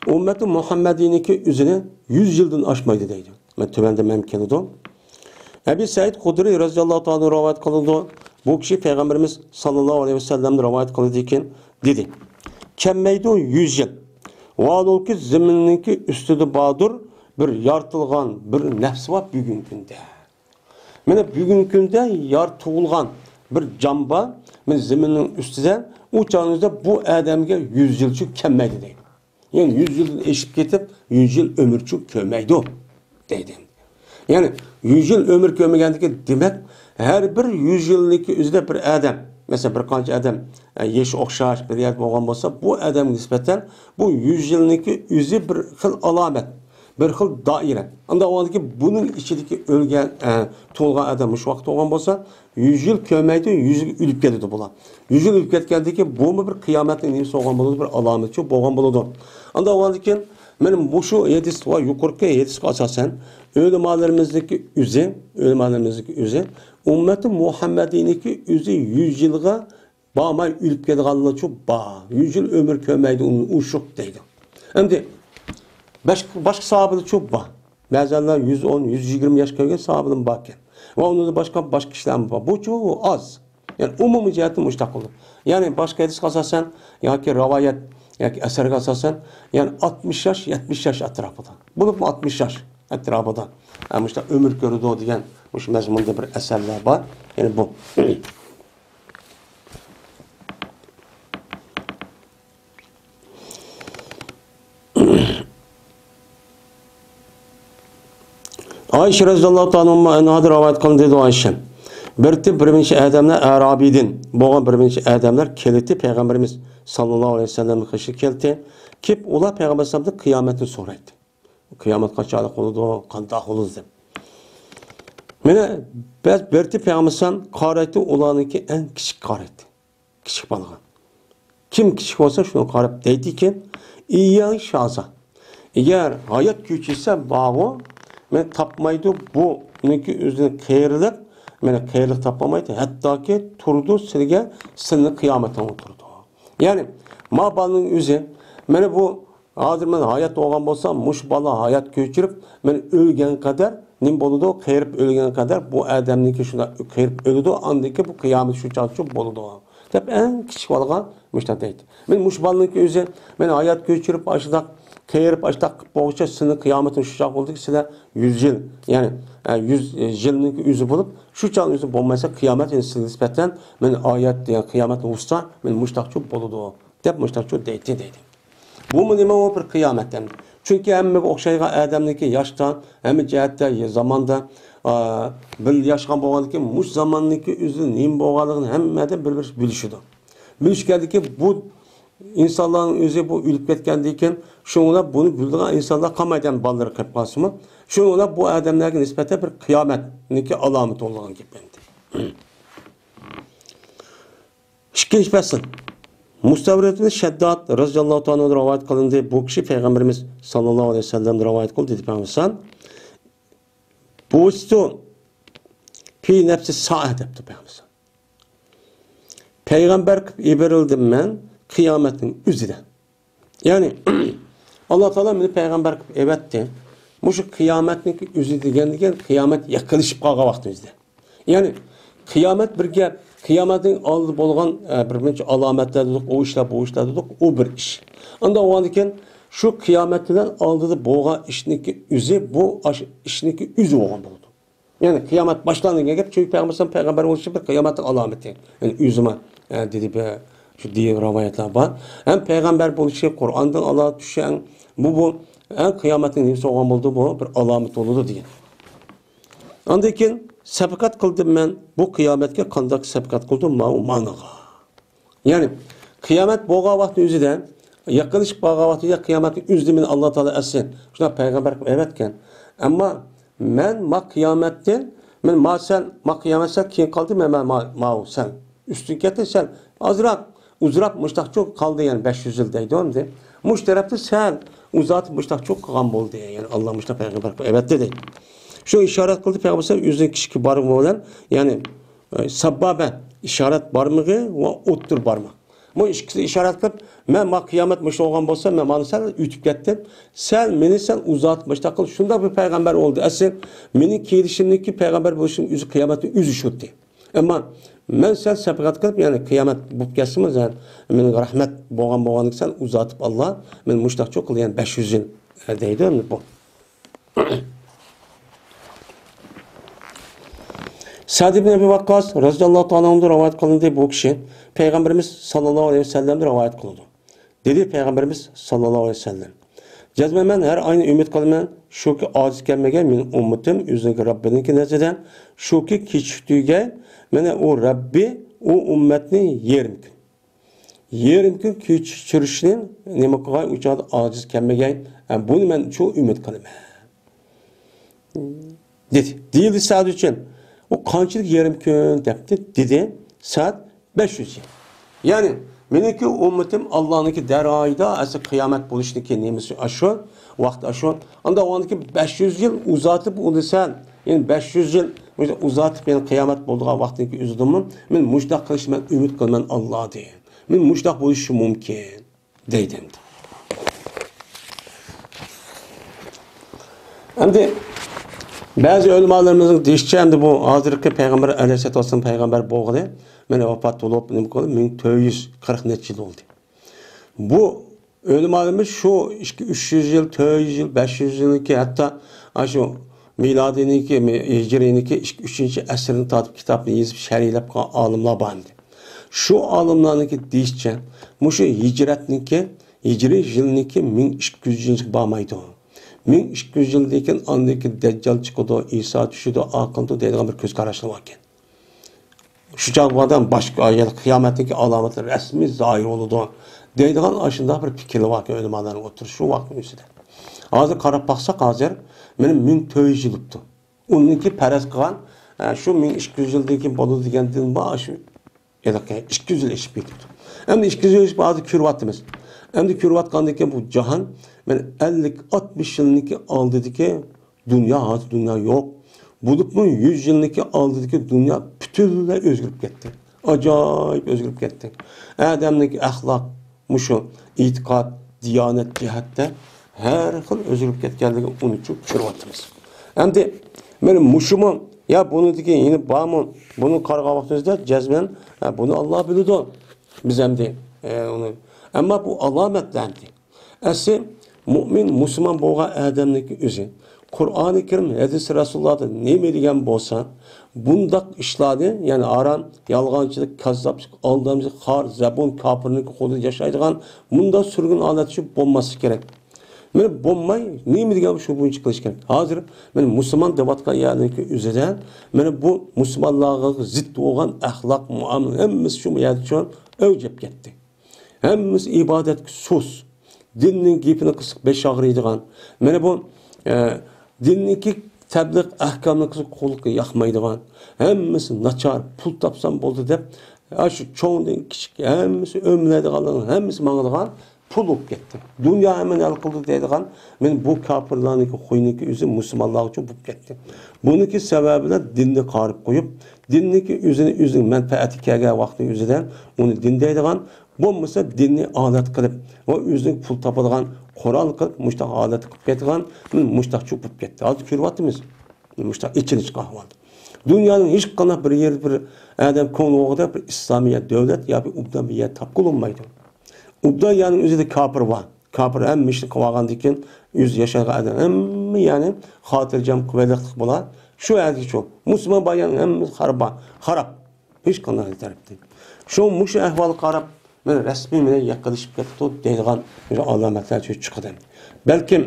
ئۈممەتۇ مۇھەممەدىينىڭكى ئۆزىنى يۈز يىلدىن ئاشمايدۇ دەيدۇ. مانا تۆۋەندە مەن كېلىدۇ. ئەبى سەئىد خۇدرىي رەزىياللاھۇ تائالا روۋايەت قىلىدۇ. بۇ كىشى پەيغەمبىرىمىز ساللاللاھۇ ئەلەيھى ۋەسەللەمدىن روۋايەت قىلىدىكەن، دېدى: كەلمەيدۇ يۈز يىل. ۋاھالۇكى زېمىننىڭكى ئۈستىدە باردۇر بىر يارىتىلغان بىر نەپس بار بۈگۈنكى كۈندە. مانا بۈگۈنكى كۈندە يار تۇغۇلغان بىر جان بار، مانا زېمىننىڭ ئۈستىدە، ئۇ چاغنىڭدا بۇ ئادەمگە يۈز يىلچۇ كەلمەيدۇ دەيدۇ. يەنى يۈز يىلدىن ئېشىپ كېتىپ، يۈز يىل ئۆمۈرچۇ كۆرمەيدۇ دەيدۇ. يەنى يۈز يىل ئۆمۈر كۆرمىگەندىكى، دېمەك، ھەر بىر يۈز يىلنىڭكى ئۆزىدە بىر ئادەم، مەسىلەن، بىر قانچە ئادەم، ئە، يېشى ئوخشاش بىر يەردە بولغان بولسا، بۇ ئادەمگە نىسبەتەن بۇ يۈز يىلنىڭكى ئۆزى بىر خىل ئالامەت، بىر خىل دائىرە. ئانداق بولغاندىكىن بۇنىڭ ئىچىدىكى ئۆلگەن، ئە، تۇغۇلغان ئادەم مۇشۇ ۋاقىت تۇغۇلغان بولسا، يۈز يىل كۆرمەيدۇ، يۈز يىل ئۆلۈپ كېتىدۇ بۇلار. يۈز يىل ئۆلۈپ كەتكەندىن كېيىن بۇمۇ بىر قىيامەتنىڭ نېمىسى بولغان بولىدۇ، بىر ئالامىتى بولغان بولىدۇ. ئانداق بولغاندىن كېيىن مانا مۇشۇ ھەدىس ۋە يۇقىرىقى ھەدىسكە ئاساسەن ئۆلىمالىرىمىزنىڭكى ئۆزى، ئۆلىمالىرىمىزنىڭكى ئۆزى، ئۈممەتى مۇھەممەدىينىڭكى ئۆزى يۈز يىلغا بارماي ئۆلۈپ كېتىدىغانلارچۇ بار. يۈز يىل ئۆمۈر كۆرمەيدۇ، ئۇششۇق دەيدۇ. ئەمدى باشقا، باشقا ساھابىلارچۇ بار. بەزەنلەر يۈز ئون، يۈز يىگىرمە ياش كۆرگەن ساھابىلىرىمۇ باركەن. ۋە ئۇنىڭدىن باشقا، باشقا كىشىلەرمۇ بار. بۇچۇ ئاز. يەنى ئومۇمىي جەھەتتىن مۇشۇنداق قىلدى. يەنى باشقا ھەدىسكە ئاساسەن ياكى رىۋايەت ياكى ئەسەرگە ئاساسەن، يەنى ئاتمىش ياش، يەتمىش ياش ئەتراپىدا. بولۇپمۇ ئاتمىش ياش ئەتراپىدا، ئە، مۇشۇنداق ئۆمۈر كۆرىدۇ دېگەن مۇشۇ مەزمۇندا بىر ئەسەرلەر بار. يەنى بۇ. ئائىشە رەزىياللاھۇ تائالا ئەنھادىن رىۋايەت قىلىندى، دېدى ئائىشە. بىرتى بىر نەچچە ئادەملەر، ئەرابىيدىن بولغان بىر نەچچە ئادەملەر كېلىتى پەيغەمبىرىمىز ساللاللاھۇ ئەلەيھى ۋەسەللەمنىڭ قېشىغا كەلتى. كېلىپ ئۇلار پەيغەمبەر ئەلەيھىسسالامدىن قىيامەتنى سورايتتى. قىيامەت قاچانلىق بولىدۇ، قانداق بولىدۇ دەپ. مانا بەز بىرتى پەيغەمبەر ئەلەيھىسسالام قارايتتى، ئۇلارنىڭكى ئەڭ كىچىك قارايتتى. كىچىك بالىغا. كىم كىچىك بولسا، شۇنىڭغا قاراپ دەيدىكەن، ئىياي شازا. ئەگەر ھايات كۆچۈرسە، باغۇ، مەن تاپمايدۇ، بۇنىڭكى ئۆزىنى قېرىلىق، مانا قېرىلىق تاپالمايدۇ. ھەتتاكى تۇرىدۇ سىلىگە، سىلىنى قىيامەتتە ئولتۇرىدۇ. يەنى، ما بالىنىڭ ئۆزى، مانا بۇ ھازىر مەن ھايات بولغان بولسام، مۇشۇ بالا ھايات كۆچۈرۈپ، مەن ئۆلگەن قەدەر نېمە بولىدۇ؟ قېرىپ ئۆلگەن قەدەر بۇ ئادەمنىڭكى شۇنداق قېرىپ ئۆلىدۇ، ئاندىن كېيىن بۇ قىيامەت شۇ چاغچە بولىدۇ، دەپ ئەڭ كىچىك بالىغا مۇشۇنداق دەيدۇ. مەن مۇشۇ بالىنىڭكى ئۆزى، مەن ھايات كۆچۈرۈپ، ئاشۇنداق قېرىپ، ئاشۇنداق قىلىپ بولغۇچە، سىلىنىڭ قىيامىتىڭ شۇ چاغ بولىدۇ، سىلەر يۈز يىل، يەنى، ئە، يۈز يىلنىڭكى ئۆزى بولۇپ، شۇ چاغ ئۆزى بولمىسا، قىيامەت ئەنە سىلىگە نىسبەتەن مەن ئايەت، يەنى قىيامەت ۋۇستا، مەن مۇشۇنداقچە بولىدۇ، دەپ مۇشۇنداقچە دەيتتى، دەيدۇ. بۇمۇ نېمە؟ ئۇ بىر قىيامەت ئەمدى. چۈنكى ھەممىگە ئوخشايدىغان ئادەمنىڭكى ياشتا، ھەممە جەھەتتە، يە-، زاماندا، ئا، بىللە ياشىغان بولغاندىكىن، مۇشۇ زاماننىڭكى ئۆزىدە نېمە بولغانلىقىنى ھەممە ئادەم بىر-بىرسى بىلىشىدۇ. بىلىشكەندىكىن، بۇ ئىنسانلارنىڭ ئۆزى بۇ ئۆلۈپ كەتكەندىن كېيىن، شۇنىڭ بىلەن بۇنى بىلىدىغان ئىنسانلار قالمايدۇ، ھەم بالىلىرى قېلىپ قالسىمۇ. شۇنىڭ بىلەن بۇ ئادەملەرگە نىسبەتەن بىر قىيامەتنىڭكى ئالامىتى بولغان گەپ ئەمدى. ئىككىنچى پەسىل. مۇستەۋرىد ئىبن شەدداد رەزىياللاھۇ تائالا ئەنھۇدىن رىۋايەت قىلىندى. بۇ كىشى پەيغەمبىرىمىز ساللاللاھۇ ئەلەيھى ۋەسەللەمدىن رىۋايەت قىلدى، دېدى پەيغەمبەر: بۇئىستۇ فى نەفسى سائە، دەپتۇ پەيغەمبەر. پەيغەمبەر قىلىپ يېبىرىلدىم مەن قىيامەتنىڭ ئۆزىدە. يەنى، ئاللا تائالا مېنى پەيغەمبەر قىلىپ ئەۋەتتى. مۇشۇ قىيامەتنىڭكى ئۆزى دېگەن، دېگەن قىيامەت يېقىنلىشىپ قالغان ۋاقتىمىزدا. يەنى، قىيامەت بىر گەپ، قىيامەتنىڭ ئالدىدا بولغان، ئە، بىر نەچچە ئالامەتلەر دېدۇق، ئۇ ئىشلار، بۇ ئىشلار دېدۇق، ئۇ بىر ئىش. ئاندىن ئۇنىڭدىن كېيىن شۇ قىيامەت بىلەن ئالدىدا بولغان ئىشنىڭكى ئۆزى، بۇ ئاش-، ئىشنىڭكى ئۆزى بولغان بولىدۇ. يەنى قىيامەت باشلاندى دېگەن گەپ، چۈنكى پەيغەمبەر ئەلەيھىسسالام پەيغەمبەر بولۇشى بىر قىيامەتنىڭ ئالامىتى. يەنى ئۆزىمۇ، ئە، دېدى، بە-، شۇ دېگەن رىۋايەتلەر بار. ھەم پەيغەمبەر بولۇشى، قۇرئاندىن ئالامەت چۈشۈشى، بۇ، بۇ، ھەم قىيامەتنىڭ نېمىسى بولغان بولىدۇ، بۇ بىر ئالامەت بولىدۇ دېگەن. ئاندىن كېيىن سەپقەت قىلدىم مەن، بۇ قىيامەتكە قانداق سەپقەت قىلدىم، ماۋۇ مانىغا. يەنى قىيامەت بولغان ۋاقىتنىڭ ئۆزىدە، يېقىنلىشىپ قالغان ۋاقتىدا قىيامەتنىڭ ئۆزىدە مېنى ئاللا تائالا ئەسلى شۇنداق پەيغەمبەر قىلىپ ئەۋەتكەن. ئەمما مەن ما قىيامەتتىن، مەن ما سەن، ما قىيامەت سەن كېيىن قالدى، مەن، مەن ما، ماۋۇ سەن ئۈستۈن كەتتى، سەن ئازراق ئۇزراپ مۇشتاقچۇ قالدى، يەنى بەش يۈز يىل دەيدۇ ئەمدى. مۇش تەرەپتە سەل ئۇزارتىپ مۇشتاقچۇ قىلغان بولدى، يەنى ئاللا مۇشتاق پەيغەمبەر قىلىپ ئەۋەتتى دەيدۇ. شۇ ئىشارەت قىلدى پەيغەمبەر ئۆزىنىڭ كىچىك بارمىقى بىلەن، يەنى ئە، سەبابە، ئىشارەت بارمىقى ۋە ئوتتۇرا بارماق. بۇ ئىككىسى ئىشارەت قىلىپ، مەن ما قىيامەت مۇشۇ بولغان بولسا، مەن مانا سەل ئۆتۈپ كەتتىم. سەل مېنى سەل ئۇزارتىپ مۇشۇنداق قىل، شۇنداق بىر پەيغەمبەر بولدى. ئەسلى مېنىڭ كېلىشىمدىكى پەيغەمبەر بولۇشۇم ئۆزى قىيامەتنىڭ ئۆزى شۇتى. ئەمما مەن سەل سەپقەت قىلىپ، يەنى قىيامەت بولۇپ كەتسىمۇ، سەن مېنىڭ رەھمەت بولغان بولغانلىقى سەن ئۇزارتىپ ئاللا، مېنى مۇشۇنداقچۇ قىل، يەنى بەش يۈز يىل، ئە، دەيدۇ ئەمدى بۇ. سەد ئىبن ئەبى ۋەققاس رەزىياللاھۇ تائالا ئەنھۇدىن رىۋايەت قىلىندى، بۇ كىشى پەيغەمبىرىمىز ساللاللاھۇ ئەلەيھى ۋەسەللەمدىن رىۋايەت قىلىدۇ. دېدى پەيغەمبىرىمىز ساللاللاھۇ ئەلەيھى ۋەسەللەم، جەزمەن مەن ھەر ئاينى ئۈمىد قىلىمەن، شۇكى ئاجىز كەلمىگەي مېنىڭ ئۈممىتىم ئۆزىنىڭكى رەببىنىڭكى نەزىرىدە، شۇكى كېچىكتۈرگەي، مانا ئۇ رەببى ئۇ ئۈممەتنى يېرىم كۈن يېرىم كۈن كېچىكتۈرۈشنى نېمە قىلغاي، ئۇ چاغدا ئاجىز كەلمىگەي، ھە، بۇنى مەن شۇ ئۈمىد قىلىمەن. دېدى. دېيىلدى سەد ئۈچۈن، ئۇ قانچىلىك يېرىم كۈن دەپتۇ، دېدى، سەد بەش يۈز يىل. يەنى، مېنىڭكى ئۈممىتىم ئاللانىڭكى دەرگاھىدا ئەسلى قىيامەت بولۇشنىڭكى نېمىسى ئاشۇ، ۋاقتى ئاشۇ. ئاندا ئۇنىڭكى بەش يۈز يىل ئۇزارتىپ ئۇنى سەن، يەنى بەش يۈز يىل ئۇزارتىپ، يەنى قىيامەت بولىدىغان ۋاقتىنىڭكى ئۆزىدىمۇ، مەن مۇشۇنداق قىلىشنى مەن ئۈمىد قىلىمەن ئاللادىن. مەن مۇشۇنداق بولۇشى مۇمكىن، دەيدۇ ئەمدى. ئەمدى بەزى ئۆلىمالىرىمىزنىڭ دېيىشىچە، ئەمدى بۇ ھازىرقى پەيغەمبەر ئەلەيھىسسالاتۇ ۋەسسالام پەيغەمبەر بولغىلى، مانا ۋاپات بولۇپ، نېمە قىلدى، مىڭ تۆت يۈز قىرىق نەچچە يىل بولدى. بۇ ئۆلىمالىرىمىز شۇ ئىككى، ئۈچ يۈز يىل، تۆت يۈز يىل، بەش يۈز يىلنىڭكى، ھەتتا ئاشۇ مىلادىينىڭكى، ھىجرىينىڭكى ئىككى، ئۈچىنچى ئەسىرنى تارتىپ كىتابنى يېزىپ، شەرھلەپ قالغان ئالىملار بار ئىدى. شۇ ئالىملارنىڭكى دېيىشىچە، مۇشۇ ھىجرەتنىڭكى، ھىجرىي يىلنىڭكى مىڭ ئىككى يۈز يىلىغا بارمايدۇ. مىڭ ئىككى يۈز يىلدىن كېيىن ئاندىن كېيىن دەججال چىقىدۇ، ئىسا چۈشىدۇ، ئاقىلدۇ دەيدىغان بىر كۆز قاراشلار بار ئىكەن. شۇ چاغ بۇ ئادەم باش، يەنى قىيامەتتىكى ئالامەتلەر رەسمىي زاھىر بولىدۇ دەيدىغان ئاشۇنداق بىر پىكىر بار ئىكەن ئۆلىمالارنىڭ ئوتتۇرىسى شۇ ۋاقىتنىڭ ئۆزىدە. ھازىر قاراپ باقساق، ھازىر مانا مىڭ تۆت يۈز يىل بوپتۇ. ئۇنىڭكى پەرەز قىلغان، ئە، شۇ مىڭ ئىككى يۈز يىلدىن كېيىن بولىدۇ دېگەندىن بار شۇ ھېلىقى ئىككى يۈز يىل ئېشىپ كېتىپتۇ. ئەمدى ئىككى يۈز يىل ئېشىپ ھازىر كۆرۈۋاتىمىز. ئەمدى كۆرۈۋاتقاندىن كېيىن بۇ جاھان، مانا ئەللىك، ئاتمىش يىلنىڭكى ئالدىدىكى دۇنيا، ھازىر دۇنيا يوق. بولۇپمۇ يۈز يىلنىڭكى ئالدىدىكى دۇنيا پۈتۈنلەي ئۆزگىرىپ كەتتى. ئاجايىپ ئۆزگىرىپ كەتتى. ئادەمنىڭكى ئەخلاق، مۇشۇ ئېتىقاد، دىيانەت جەھەتتە ھەر خىل ئۆزگىرىپ كەتكەنلىكىنى ئۇنى چۈشىنىپ كۆرۈۋاتىمىز. ئەمدى مانا مۇشۇمۇ، يا بۇنىڭدىكى يەنە بارمۇ؟ بۇنى قارىغان ۋاقتىمىزدا جەزمەن، ھە، بۇنى ئاللا بىلىدۇ. بىز ئەمدى، ئە، ئۇنى، ئەمما بۇ ئالامەتلەر ئەمدى. ئەسلى مۇئمىن، مۇسۇلمان بولغان ئادەمنىڭكى ئۆزى قۇرئانى كەرىم، ھەدىس رەسۇلۇللاھدا نېمە دېگەن بولسا، بۇنداق ئىشلارنى، يەنى ھارام، يالغانچىلىق، كاززاپلىق، ئالدامچىلىق، خار، زەبۇن، كاپىرنىڭكى قولىدا ياشايدىغان، بۇنداق سۈرگۈن ھالەتتە چۈشۈپ بولماسلىق كېرەك. مانا بولماي، نېمە دېگەن شۇ بويىچە قىلىش كېرەك. ھازىر مانا مۇسۇلمان دەۋاتقان يەرنىڭكى ئۆزىدە، مانا بۇ مۇسۇلمانلارغا زىت بولغان ئەخلاق، مۇئامىلە، ھەممىسى شۇ يەردە چوڭ ئەۋج ئېلىپ كەتتى. ھەممىسى ئىبادەتكە سۇس. دىننىڭ گېپىنى قىلساق بېشى ئاغرىيدىغان. مانا بۇ، ئە، دىننىڭكى تەبلىغ ئەھكامىنى قىلساق قۇلىقىغا ياقمايدىغان. ھەممىسى ناچار، پۇل تاپسام بولدى دەپ، ئاشۇ چوڭدىن كىچىك ھەممىسى ئۆمىلەيدىغانلىرىنىڭ ھەممىسى ماڭىدىغان پۇل بولۇپ كەتتى. دۇنيا ھەممىنى ھەل قىلدى دەيدىغان، مانا بۇ كاپىرلارنىڭكى خۇيىنىڭكى ئۆزى مۇسۇلمانلارغىچە بولۇپ كەتتى. بۇنىڭكى سەۋەبى بىلەن دىننى قارىپ قويۇپ، دىننىڭكى ئۆزىنى، ئۆزىنىڭ مەنپەئەتى كەلگەن ۋاقتىنىڭ ئۆزىدە ئۇنى دىن دەيدىغان، بولمىسا دىننى ئالەت قىلىپ ۋە ئۆزىنىڭ پۇل تاپىدىغان قورال قىلىپ، مۇشۇنداق ھالەتكە قىلىپ كەتكەن، مانا مۇشۇنداق چوقۇپ كەتتى. ھازىر كۆرۈۋاتىمىز. مۇشۇنداق ئېچىنىشلىق ئەھۋال. دۇنيانىڭ ھېچقانداق بىر يېرى، بىر ئادەم كۆڭلى بولغۇدەك بىر ئىسلامىيەت دۆلەت ياكى ئوبدان بىر يەر تاپقىلى بولمايدۇ. ئوبدان يەرنىڭ ئۆزىدە كاپىر بار. كاپىر ھەممە ئىشنى قىلىۋالغاندىن كېيىن، ئۆزى ياشايدىغان ئادەم ھەممە، يەنى خاتىرجەم، قۇۋۋەتلىق بولا. شۇ ھەدىكى شۇ. مۇسۇلمان بار يەرنىڭ ھەممىسى خاراب، خاراب. ھېچقانداق تەرەپتىن. شۇ مۇشۇ ئەھۋالغا قاراپ، مانا رەسمىي مانا ياققىلىشىپ كەپتۇ دەيدىغان بىر ئالامەتلەر چىقىدۇ. بەلكىم،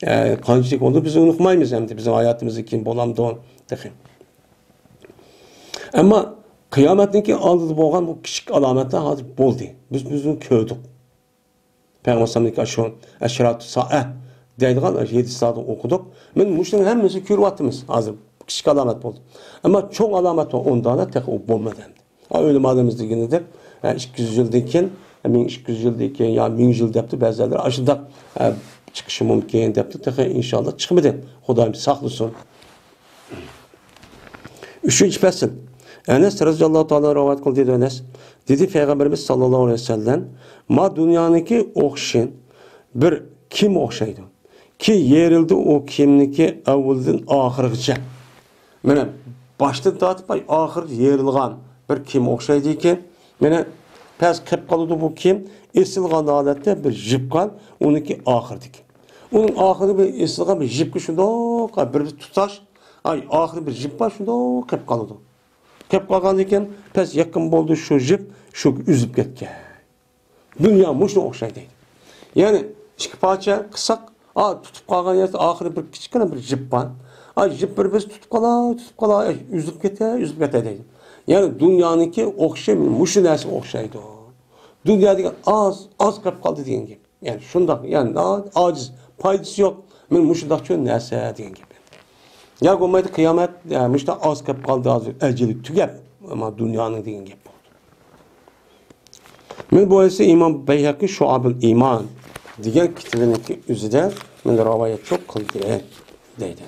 ئە، قانچىلىك بولدى بىز ئۇنى ئۇقمايمىز ئەمدى. بىزنىڭ ھاياتىمىزدىن كېيىن بولامدۇ تېخى. ئەمما قىيامەتنىڭكى ئالدىدا بولغان بۇ كىچىك ئالامەتلەر ھازىر بولدى. بىز، بىز ئۇنى كۆردۇق. پەيغەمبەر ئەلەيھىسسالامنىڭكى شۇ ئەشراتۇ سائە دەيدىغان ھەدىسلەردىن ئوقۇدۇق. مانا مۇشۇنىڭ ھەممىسىنى كۆرۈۋاتىمىز ھازىر. كىچىك ئالامەت بولدى. ئەمما چوڭ ئالامەت بار، ئۇنداقلا تېخى ئۇ بولمىدى ئەمدى. ئا، ئۆلىمالىرىمىز دېگىنىدەك، ئە، ئىككى يۈز يىلدىن كېيىن، ئە، مىڭ ئىككى يۈز يىلدىن كېيىن يا مىڭ يىل دەپتۇ بەزىلەر، ئاشۇنداق، ئە، چىقىشى مۇمكىن دەپتۇ. تېخى ئىنشاللا چىقمىدى. خۇدايىم ساقلىسۇن. ئۈچىنچى پەسىل. ئەنەس رەزىياللاھۇ تائالا رىۋايەت قىلدى، دېدى ئەنەس. دېدى پەيغەمبىرىمىز ساللاللاھۇ ئەلەيھى ۋەسەللەم، ما دۇنيانىڭكى ئوخشىشى بىر كىيىم ئوخشايدۇ. كى يېرىلدى ئۇ كىيىمنىڭكى ئەۋۋىلىدىن ئاخىرىغىچە. مانا باشتىن تارتىپ ئاخىرىغا يېرىلغان بىر كىيىم ئوخشايدىكەن. مانا پەس قېپ قالىدۇ بۇ كىيىم. ئېسىلغان ھالەتتە بىر يىپ بار، ئۇنىڭكى ئاخىرىدىكى. ئۇنىڭ ئاخىرى بىر ئېسىلغان بىر يىپكە شۇنداق بىر تۇتاش، ئاي، ئاخىرى بىر يىپ بار، شۇنداق قېپ قالىدۇ. قېپ قالغاندىن كېيىن پەس يېقىن بولدى شۇ يىپ، شۇ ئۈزۈپ كەتكەن. دۇنيا مۇشۇنىڭغا ئوخشايدۇ دەيدۇ. يەنى ئىككى پارچە قىلساق، ئا، تۇتۇپ قالغان يەردە ئاخىرى بىر كىچىككىنە بىر يىپ بار. ئا، يىپ بىر بىرسى تۇتۇپ قالا، تۇتۇپ قالا، ئاي، ئۈزۈلۈپ كېتە، ئۈزۈلۈپ كېتە دەيدۇ. يەنى دۇنيانىڭكى ئوخشىشى مۇشۇ نەرسىگە ئوخشايدۇ. دۇنيا دېگەن ئاز، ئاز قېلىپ قالدى دېگەن گەپ. يەنى شۇنداق، يەنى ئاجىز، پايدىسى يوق. مانا مۇشۇنداق چوڭ نەرسە دېگەن گەپ. يا بولمايدۇ قىيامەت، يا مۇشۇنداق ئاز قېلىپ قالدى، ھازىر ئەجىلى تۈگەپ، ئەمما دۇنيانىڭ دېگەن گەپ بولدى. مانا بۇ ھەدىسنى ئىمام بەيھەقى شۇئەبۇل ئىمان دېگەن كىتابىنىڭكى ئۆزىدە مانا رىۋايەت قىلدى دەيدۇ.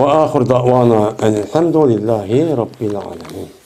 وآخر دعوانا أن الحمد لله رب العالمين.